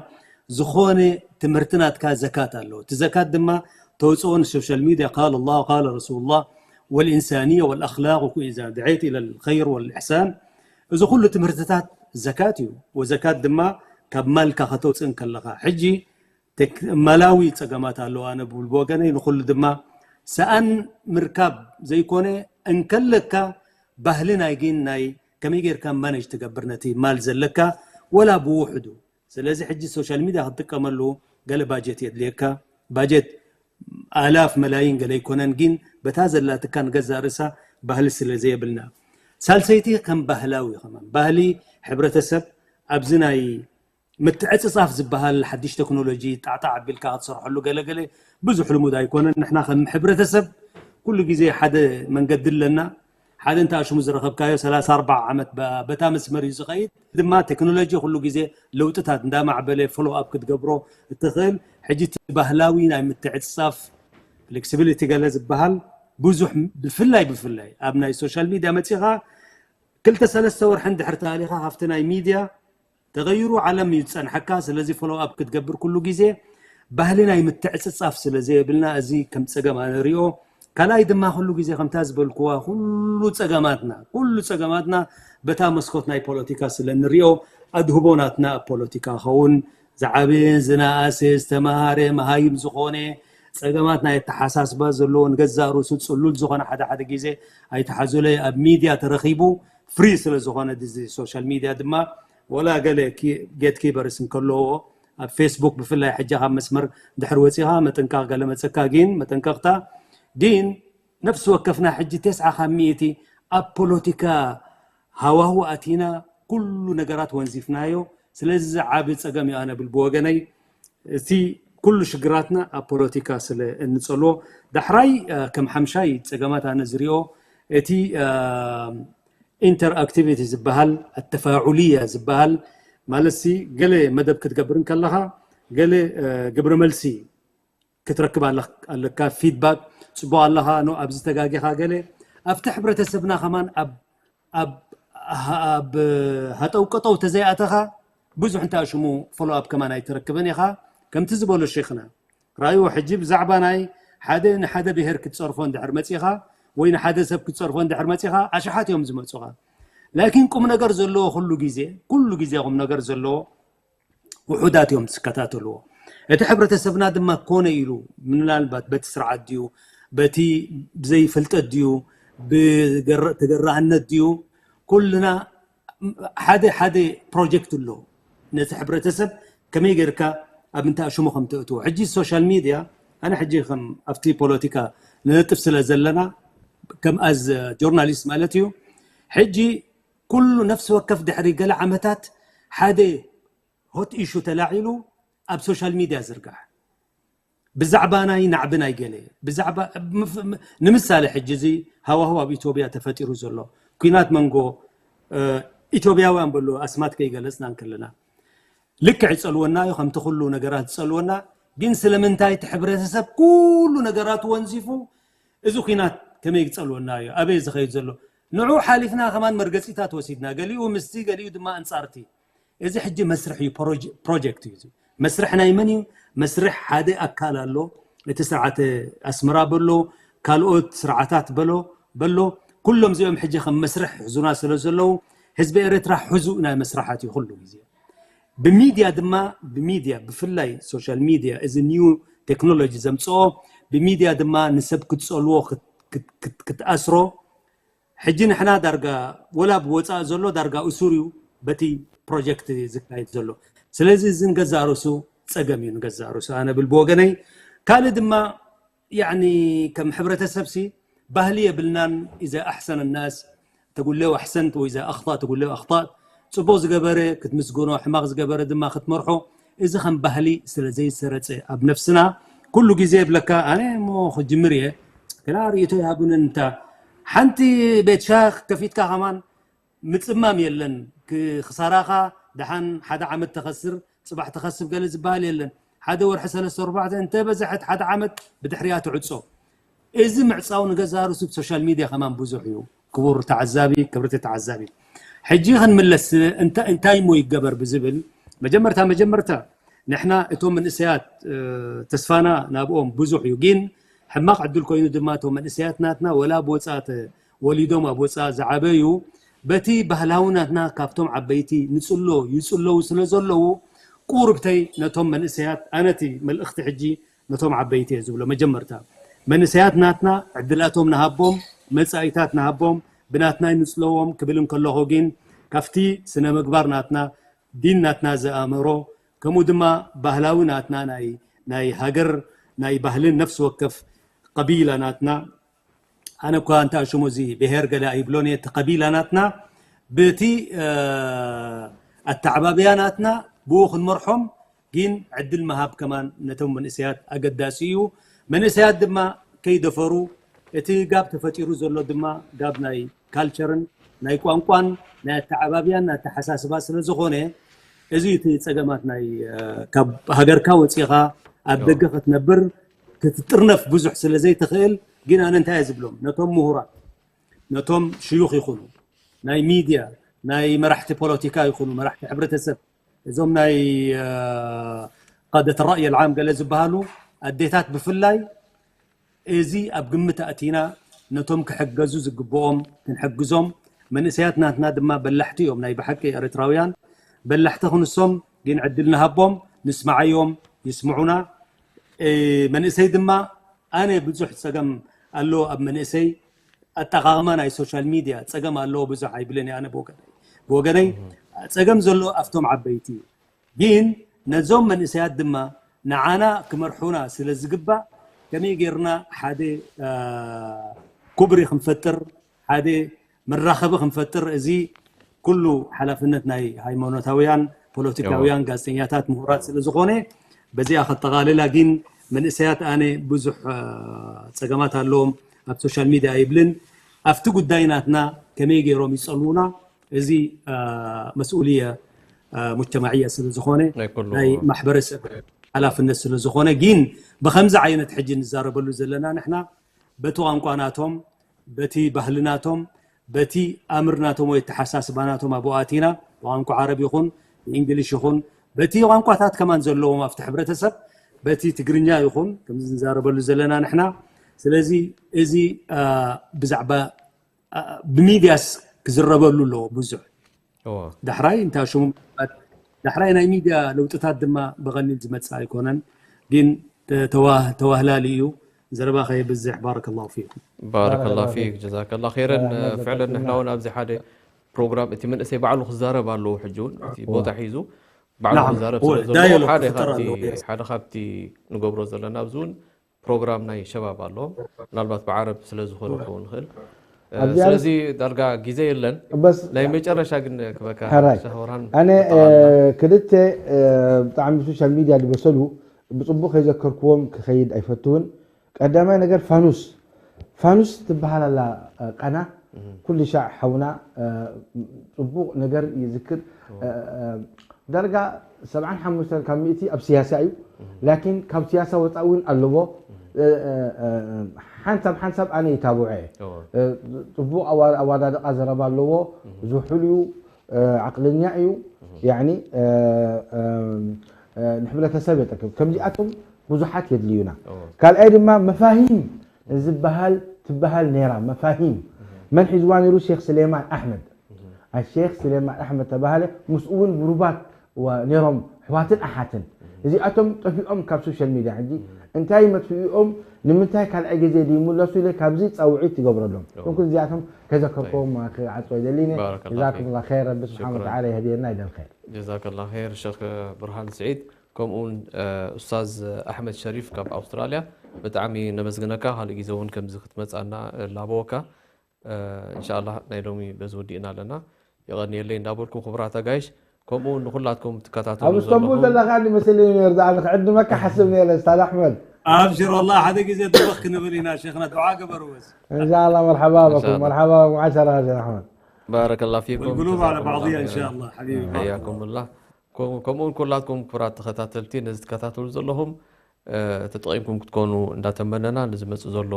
ዝኾነ ትምህርቲ ናትካ ዘካት ኣለዎ። እቲ ዘካት ድማ ተውፅኦ ንሶሻል ሚድያ ቃል ላህ ቃል ረሱሉላህ ወልኢንሳንያ ወልኣኽላቅ ወኩ ኢዛ ድዐይት ኢለ ልኸይር ወልኢሕሳን፣ እዚ ኩሉ ትምህርትታት ዘካት እዩ። ወዘካት ድማ ካብ ማልካ ከተውፅእ እንከለኻ ሕጂ ማላዊ ፀገማት ኣለዎ። ኣነ ብወገነይ ንኩሉ ድማ ሰኣን ምርካብ ዘይኮነ እንከለካ ባህሊ ናይ ግን ናይ ከመይ ጌርካ ማነጅ ትገብር ነቲ ማል ዘለካ ወላ ብውሕዱ። ስለዚ ሕጂ ሶሻል ሚድያ ክትጥቀመሉ ገለ ባጀት የድልየካ። ባጀት ኣላፍ መላይን ገለ ኣይኮነን፣ ግን በታ ዘላትካ ንገዛእ ርእሳ ባህሊ ስለ ዘየብልና። ሳልሰይቲ ከም ባህላዊ ከማን ባህሊ ሕብረተሰብ ኣብዚ ናይ ምትዕፅፃፍ ዝበሃል ሓድሽ ቴክኖሎጂ ጣዕጣዕ ኣቢልካ ክትሰርሐሉ ገለገለ ብዙሕ ልሙድ ኣይኮነን። ንሕና ከም ሕብረተሰብ ኩሉ ግዜ ሓደ መንገዲ ኣለና። ሓደ እንተ ኣሽሙ ዝረኸብካዮ ሰላሳ ኣርባዓ ዓመት በ- በታ መስመር እዩ ዝኸይድ። ድማ ቴክኖሎጂ ኩሉ ግዜ ለውጥታት እንዳማዕበለ ፎሎ ኣፕ ክትገብሮ እትኽእል። ሕጂ እቲ ባህላዊ ናይ ምትዕፅፃፍ ፍሌክሲቢሊቲ ገለ ዝበሃል ብዙሕ ብፍላይ ብፍላይ ኣብ ናይ ሶሻል ሚድያ መፂኻ ክልተ ሰለስተ ወርሒ እንድሕር ተሃሊኻ ካብቲ ናይ ሚድያ ተቐይሩ ዓለም እዩ ዝጸንሐካ። ስለዚ ፎሎ ኣፕ ክትገብር ኩሉ ግዜ ባህሊ ናይ ምትዕጽጻፍ ስለ ዘየብልና እዚ ከም ጸገም ኣነ ሪኦ። ካልኣይ ድማ ኩሉ ግዜ ከምታ ዝበልኩዋ ኩሉ ጸገማትና ኩሉ ጸገማትና በታ መስኮት ናይ ፖለቲካ ስለ ንሪኦ ኣድህቦ ናትና ኣብ ፖለቲካ ኸውን ዝዓበየ ዝነኣሰ ዝተማሃረ መሃይም ዝኾነ ጸገማት ናይ ኣተሓሳስባ ዘለዎ ንገዛእ ርእሱ ጽሉል ዝኾነ ሓደ ሓደ ግዜ ኣይተሓዙለይ ኣብ ሚድያ ተረኺቡ ፍሪ ስለ ዝኾነ እዚ ሶሻል ሚድያ ድማ ወላ ገለ ጌት ኪበርስ እንከለዎ ኣብ ፌስቡክ ብፍላይ ሕጂ ካብ መስመር ድሕር ወፂኻ መጠንቀቕ ገለ መፀካ ግን መጠንቀቕታ ግን ነፍሲ ወከፍና ሕጂ ተስዓ ካብ ሚእቲ ኣብ ፖለቲካ ሃዋሁ ኣቲና ኩሉ ነገራት ወንዚፍናዮ። ስለዚ ዓቢ ፀገም እዩ ኣነ ብል ብወገነይ እቲ ኩሉ ሽግራትና ኣብ ፖለቲካ ስለ እንፀልዎ ዳሕራይ ከም ሓምሻይ ፀገማት ኣነ ዝሪኦ እቲ ኢንተርኣክቲቪቲ ዝበሃል ኣተፋዑልያ ዝበሃል ማለት ሲ ገለ መደብ ክትገብር እንከለኻ ገለ ግብረ መልሲ ክትረክብ ኣለካ ፊድባክ ጽቡቅ ኣለኻ ኖ ኣብዚ ተጋጊኻ ገለ ኣብቲ ሕብረተሰብና ከማን ኣብ ኣብ ኣብ ሃጠው ቀጠው ተዘይኣተኻ ብዙሕ እንተ ሽሙ ፎሎ ኣፕ ከማን ኣይትረክብን ኢኻ ከምቲ ዝበሎ ሼኽና ራእይዎ ሕጂ ብዛዕባ ናይ ሓደ ንሓደ ብሄር ክትጸርፎ እንድሕር መጺኻ ወይ ንሓደ ሰብ ክትጸርፎ እንድሕር መጺኻ ኣሽሓት እዮም ዝመጹኻ ላኪን ቁም ነገር ዘለዎ ኩሉ ግዜ ኩሉ ግዜ ቁም ነገር ዘለዎ ውሑዳት እዮም ዝከታተልዎ እቲ ሕብረተሰብና ድማ ኮነ ኢሉ ምናልባት በቲ ስርዓት ድዩ በቲ ብዘይፍልጠት ድዩ ብተገራህነት ድዩ ኩልና ሓደ ሓደ ፕሮጀክት ኣሎ ነቲ ሕብረተሰብ ከመይ ጌርካ ኣብ እንታይ ሽሙ ከም ተእትዎ ሕጂ ሶሻል ሚድያ ኣነ ሕጂ ከም ኣብቲ ፖለቲካ ንነጥፍ ስለ ዘለና ከም ኣዝ ጆርናሊስት ማለት እዩ ሕጂ ኩሉ ነፍሲ ወከፍ ድሕሪ ገለ ዓመታት ሓደ ሆት ኢሹ ተላዒሉ ኣብ ሶሻል ሚድያ ዝርጋሕ ብዛዕባ ናይ ናዕቢ ናይ ገለ ብዛዕባ ንምሳሌ ሕጂ እዚ ሃዋህው ኣብ ኢትዮጵያ ተፈጢሩ ዘሎ ኩናት መንጎ ኢትዮጵያውያን በሉ ኣስማት ከይገለፅና እንከለና ልክዕ ይፀልወና እዩ ከምቲ ኩሉ ነገራት ዝፀልወና ግን ስለምንታይ እቲ ሕብረተሰብ ኩሉ ነገራቱ ወንዚፉ እዚ ኩናት ከመይ ክፀልወና እዩ ኣበይ ዝኸይድ ዘሎ ንዑ ሓሊፍና ከማን መርገፂታት ወሲድና ገሊኡ ምስቲ ገሊኡ ድማ ኣንፃርቲ እዚ ሕጂ መስርሕ እዩ ፕሮጀክት እዩ መስርሕ ናይ መን እዩ መስርሕ ሓደ ኣካል ኣሎ እቲ ስርዓተ ኣስመራ በሎ ካልኦት ስርዓታት በሎ በሎ ኩሎም እዚኦም ሕጂ ከም መስርሕ ሕዙና ስለ ዘለዉ ህዝቢ ኤርትራ ሕዙ ናይ መስራሓት እዩ ኩሉ ግዜ ብሚድያ ድማ ብሚድያ ብፍላይ ሶሻል ሚድያ እዚ ኒው ቴክኖሎጂ ዘምፅኦ ብሚድያ ድማ ንሰብ ክትፀልዎ ክትኣስሮ ሕጂ ንሕና ዳርጋ ወላ ብወፃእ ዘሎ ዳርጋ እሱር እዩ በቲ ፕሮጀክት ዝካየድ ዘሎ ስለዚ እዚ ንገዛእ ርእሱ ፀገም እዩ ንገዛእ ርእሱ ኣነ ብል ብወገነይ ካልእ ድማ ያኒ ከም ሕብረተሰብ ሲ ባህሊ የብልናን إذا أحسن الناس تقول له أحسنت وإذا أخطأ تقول له أخطأت ጽቡቅ ዝገበረ ክትምስግኖ ሕማቅ ዝገበረ ድማ ክትመርሖ እዚ ከም ባህሊ ስለ ዘይሰረጸ ኣብ ነፍስና ኩሉ ግዜ የብለካ ኣነ እሞ ክጅምር እየ ገና ርእይቶ ይሃቡንን እንታ ሓንቲ ቤት ሻህ ከፊትካ ከማን ምጽማም የለን ክሳራኻ ደሓን ሓደ ዓመት ተኸስር ጽባሕ ተኸስብ ገለ ዝበሃል የለን ሓደ ወርሒ ሰለስተ ኣርባዕተ እንተ በዝሐት ሓደ ዓመት ብድሕሪያ ትዕጾ እዚ ምዕጻው ንገዛ ርእሱ ብሶሻል ሚድያ ከማን ብዙሕ እዩ ክቡር ተዓዛቢ ክብርቲ ተዓዛቢ ሕጂ ክንምለስ እንታ- እንታይ እሞ ይገበር ብዝብል መጀመርታ መጀመርታ ንሕና እቶም መንእሰያት ተስፋና ናብኦም ብዙሕ እዩ። ግን ሕማቕ ዕድል ኮይኑ ድማ እቶም መንእሰያት ናትና ወላ ኣብ ወፃእ ተወሊዶም ኣብ ወፃእ ዝዓበዩ በቲ ባህላዊ ናትና ካብቶም ዓበይቲ ንፅሎ ይፅለዉ ስለ ዘለዉ ቁርብተይ ነቶም መንእሰያት ኣነቲ መልእኽቲ ሕጂ ነቶም ዓበይቲ እየ ዝብሎ። መጀመርታ መንእሰያት ናትና ዕድላቶም ንሃቦም፣ መጻኢታት ንሃቦም፣ ብናትና ይንጽለዎም ክብል እንከለኹ ግን ካብቲ ስነ ምግባር ናትና፣ ዲን ናትና ዝኣመሮ፣ ከምኡ ድማ ባህላዊ ናትና ናይ ናይ ሃገር ናይ ባህልን ነፍሲ ወከፍ ቀቢላ ናትና ኣነ እኳ እንተ ኣሽሙ እዚ ብሄር ገለ ኣይብሎን እየ፣ እቲ ቀቢላ ናትና ብቲ ኣተዓባብያ ናትና ብኡ ክንመርሖም ግን ዕድል ምሃብ ከማን ነቶም መንእሰያት ኣገዳሲ እዩ። መንእሰያት ድማ ከይደፈሩ እቲ ጋብ ተፈጢሩ ዘሎ ድማ ጋብ ናይ ካልቸርን ናይ ቋንቋን ናይ ኣተዓባብያን ኣተሓሳስባ ስለ ዝኾነ እዚ እቲ ጸገማት ናይ ካብ ሃገርካ ወፂኻ ኣብ ደገ ክትነብር ክትጥርነፍ ብዙሕ ስለ ዘይትኽእል ግን ኣነ እንታይ እየ ዝብሎም ነቶም ምሁራት ነቶም ሽዩኽ ይኹኑ ናይ ሚድያ ናይ መራሕቲ ፖለቲካ ይኹኑ መራሕቲ ሕብረተሰብ እዞም ናይ ቃደት ራእይ ልዓም ገለ ዝበሃሉ ኣዴታት ብፍላይ እዚ ኣብ ግምት ኣእቲና ነቶም ክሕገዙ ዝግብኦም ክንሕግዞም መንእሰያት ናትና ድማ በላሕቲ እዮም ናይ ብሓቂ ኤርትራውያን በላሕቲ ክንሶም ግን ዕድል ንሃቦም ንስማዓዮም ይስምዑና መንእሰይ ድማ ኣነ ብዙሕ ፀገም ኣሎ ኣብ መንእሰይ ኣጠቃቅማ ናይ ሶሻል ሚድያ ፀገም ኣለዎ ብዙሕ ኣይብልን ኣነ ብወገነይ ብወገነይ ፀገም ዘሎ ኣብቶም ዓበይቲ እዩ ግን ነዞም መንእሰያት ድማ ንዓና ክመርሑና ስለ ዝግባእ ከመይ ጌርና ሓደ ኩብሪ ክንፈጥር ሓደ መራኸቢ ክንፈጥር እዚ ኩሉ ሓላፍነት ናይ ሃይማኖታውያን፣ ፖለቲካውያን፣ ጋዜጠኛታት፣ ምሁራት ስለ ዝኾነ በዚኣ ከጠቓልላ ግን መንእሰያት ኣነ ብዙሕ ፀገማት ኣለዎም ኣብ ሶሻል ሚድያ ይብልን ኣብቲ ጉዳይ ናትና ከመይ ገይሮም ይፀልዉና እዚ መስኡልየ ሙጅተማዕየ ስለ ዝኾነ ናይ ማሕበረሰብ ሓላፍነት ስለ ዝኾነ ግን ብከምዚ ዓይነት ሕጂ ንዛረበሉ ዘለና ንሕና በቲ ቋንቋ ናቶም በቲ ባህሊ ናቶም በቲ ኣምር ናቶም ወይ ተሓሳስባ ናቶም ኣብኡ ኣቲና ብቋንቋ ዓረብ ይኹን ብእንግሊሽ ይኹን በቲ ቋንቋታት ከማን ዘለዎም ኣብቲ ሕብረተሰብ በቲ ትግርኛ ይኹን ከምዚ ንዛረበሉ ዘለና ንሕና ስለዚ እዚ ብዛዕባ ብሚድያስ ክዝረበሉ ኣለዎ ብዙሕ ዳሕራይ እንታ ሽሙ ዳሕራይ ናይ ሚድያ ለውጥታት ድማ ብቐሊል ዝመፅእ ኣይኮነን ግን ተዋህላሊ እዩ ዘረባ ከየብዝሕ ባረከላሁ ፊኩም ባረከላሁ ፊክ ጀዛከላ ኸይረን ፍዕለን ንሕና እውን ኣብዚ ሓደ ፕሮግራም እቲ መንእሰይ ባዕሉ ክዛረብ ኣለዎ ሕጂ እውን እቲ ቦታ ሒዙ ባዕሉ ክዛረብ ስለዘለዎ ሓደ ካብቲ ንገብሮ ዘለና ኣብዚ እውን ፕሮግራም ናይ ሸባብ ኣሎ ምናልባት ብዓረብ ስለ ዝኾነ ክኸውን ይኽእል ስለዚ ዳርጋ ግዜ የለን ናይ መጨረሻ ግን ክበካ ሸህወራን ኣነ ክልተ ብጣዕሚ ሶሻል ሚድያ ዝበሰሉ ብፅቡቅ ከይዘከርክዎም ክኸይድ ኣይፈትውን ቀዳማይ ነገር ፋኑስ ፋኑስ ትበሃል ኣላ ቀና ኩሉ ሻዕ ሓውና ፅቡቅ ነገር ይዝክር ዳርጋ ሰብዓን ሓሙሽተን ካብ ሚእቲ ኣብ ስያሳ እዩ ላኪን ካብ ስያሳ ወፃእ እውን ኣለዎ ሓንሳብ ሓንሳብ ኣነ ይታብዖ እየ ፅቡቅ ኣዋዳድቃ ዘረባ ኣለዎ ዝሑል እዩ ዓቅለኛ እዩ ያኒ ንሕብረተሰብ የጠቅም ከምዚኣቶም ብዙሓት የድልዩና ካልኣይ ድማ መፋሂም ዝበሃል ትበሃል ነይራ መፋሂም መን ሒዝዋ ነይሩ ሼክ ስሌማን ኣሕመድ ኣሼክ ስሌማን ኣሕመድ ተባሃለ ምስኡ እውን ጉሩባት ነይሮም ኣሕዋትን ኣሓትን እዚኣቶም ጠፊኦም ካብ ሶሻል ሚድያ ሕጂ እንታይ መጥፍኢኦም ንምንታይ ካልኣይ ግዜ ድይምለሱ ኢለ ካብዚ ፃውዒት ይገብረሎም ኩንኩን እዚኣቶም ከዘከርክዎም ክዓፅዎ ይደሊ ነ ጀዛኩም ላ ር ረቢ ስብሓን ወተዓላ የህድየና ይደል ር ጀዛከላ ር ሸክ ብርሃን ስዒድ ከምኡውን ኡስታዝ ኣሕመድ ሸሪፍ ካብ ኣውስትራልያ ብጣዕሚ ነመስግነካ ካልእ ግዜ እውን ከምዚ ክትመፃና ላበወካ እንሻላ ናይ ሎሚ በዚ ወዲእና ኣለና የቐንየለይ እንዳበልኩም ክቡራት ኣጋይሽ ከምኡ ንኩላትኩም ትከታተሉ ኣብ እስቶንቡል ዘለኹም ዘለካ መሰለኒ ነር ዝኣነ ክዕድመካ ሓስብ ነረ ስታዝ ኣሕመድ ኣብሽር ወላ ሓደ ግዜ ድበኽ ክንብል ኢና ሸክና ድዓ ግበርዎስ እንሻላ መርሓባ በኩም መርሓባ በኩም ዓሸራ ሸክ ኣሕመድ ባረከላ ፊኩም والقلوب على بعضها إن شاء الله حبيبي حياكم الله ከምኡውን ኩላትኩም ክቡራት ተኸታተልቲ ነዚ ትከታተሉ ዘለኹም ተጠቒምኩም ክትኮኑ እንዳተመነና ንዝመፅእ ዘሎ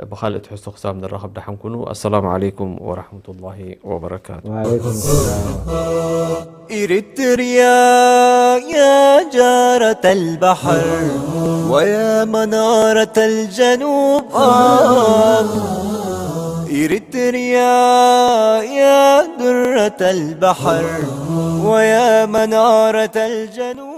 ብኻልእ ትሕዝቶ ክሳብ ንራኸብ ደሓን ኩኑ። ኣሰላሙ ዓለይኩም ወራሕመቱላሂ ወበረካቱ። وعليكم السلام. إريتريا يا جارة البحر ويا منارة الجنوب آه. إريتريا يا درة البحر ويا منارة الجنوب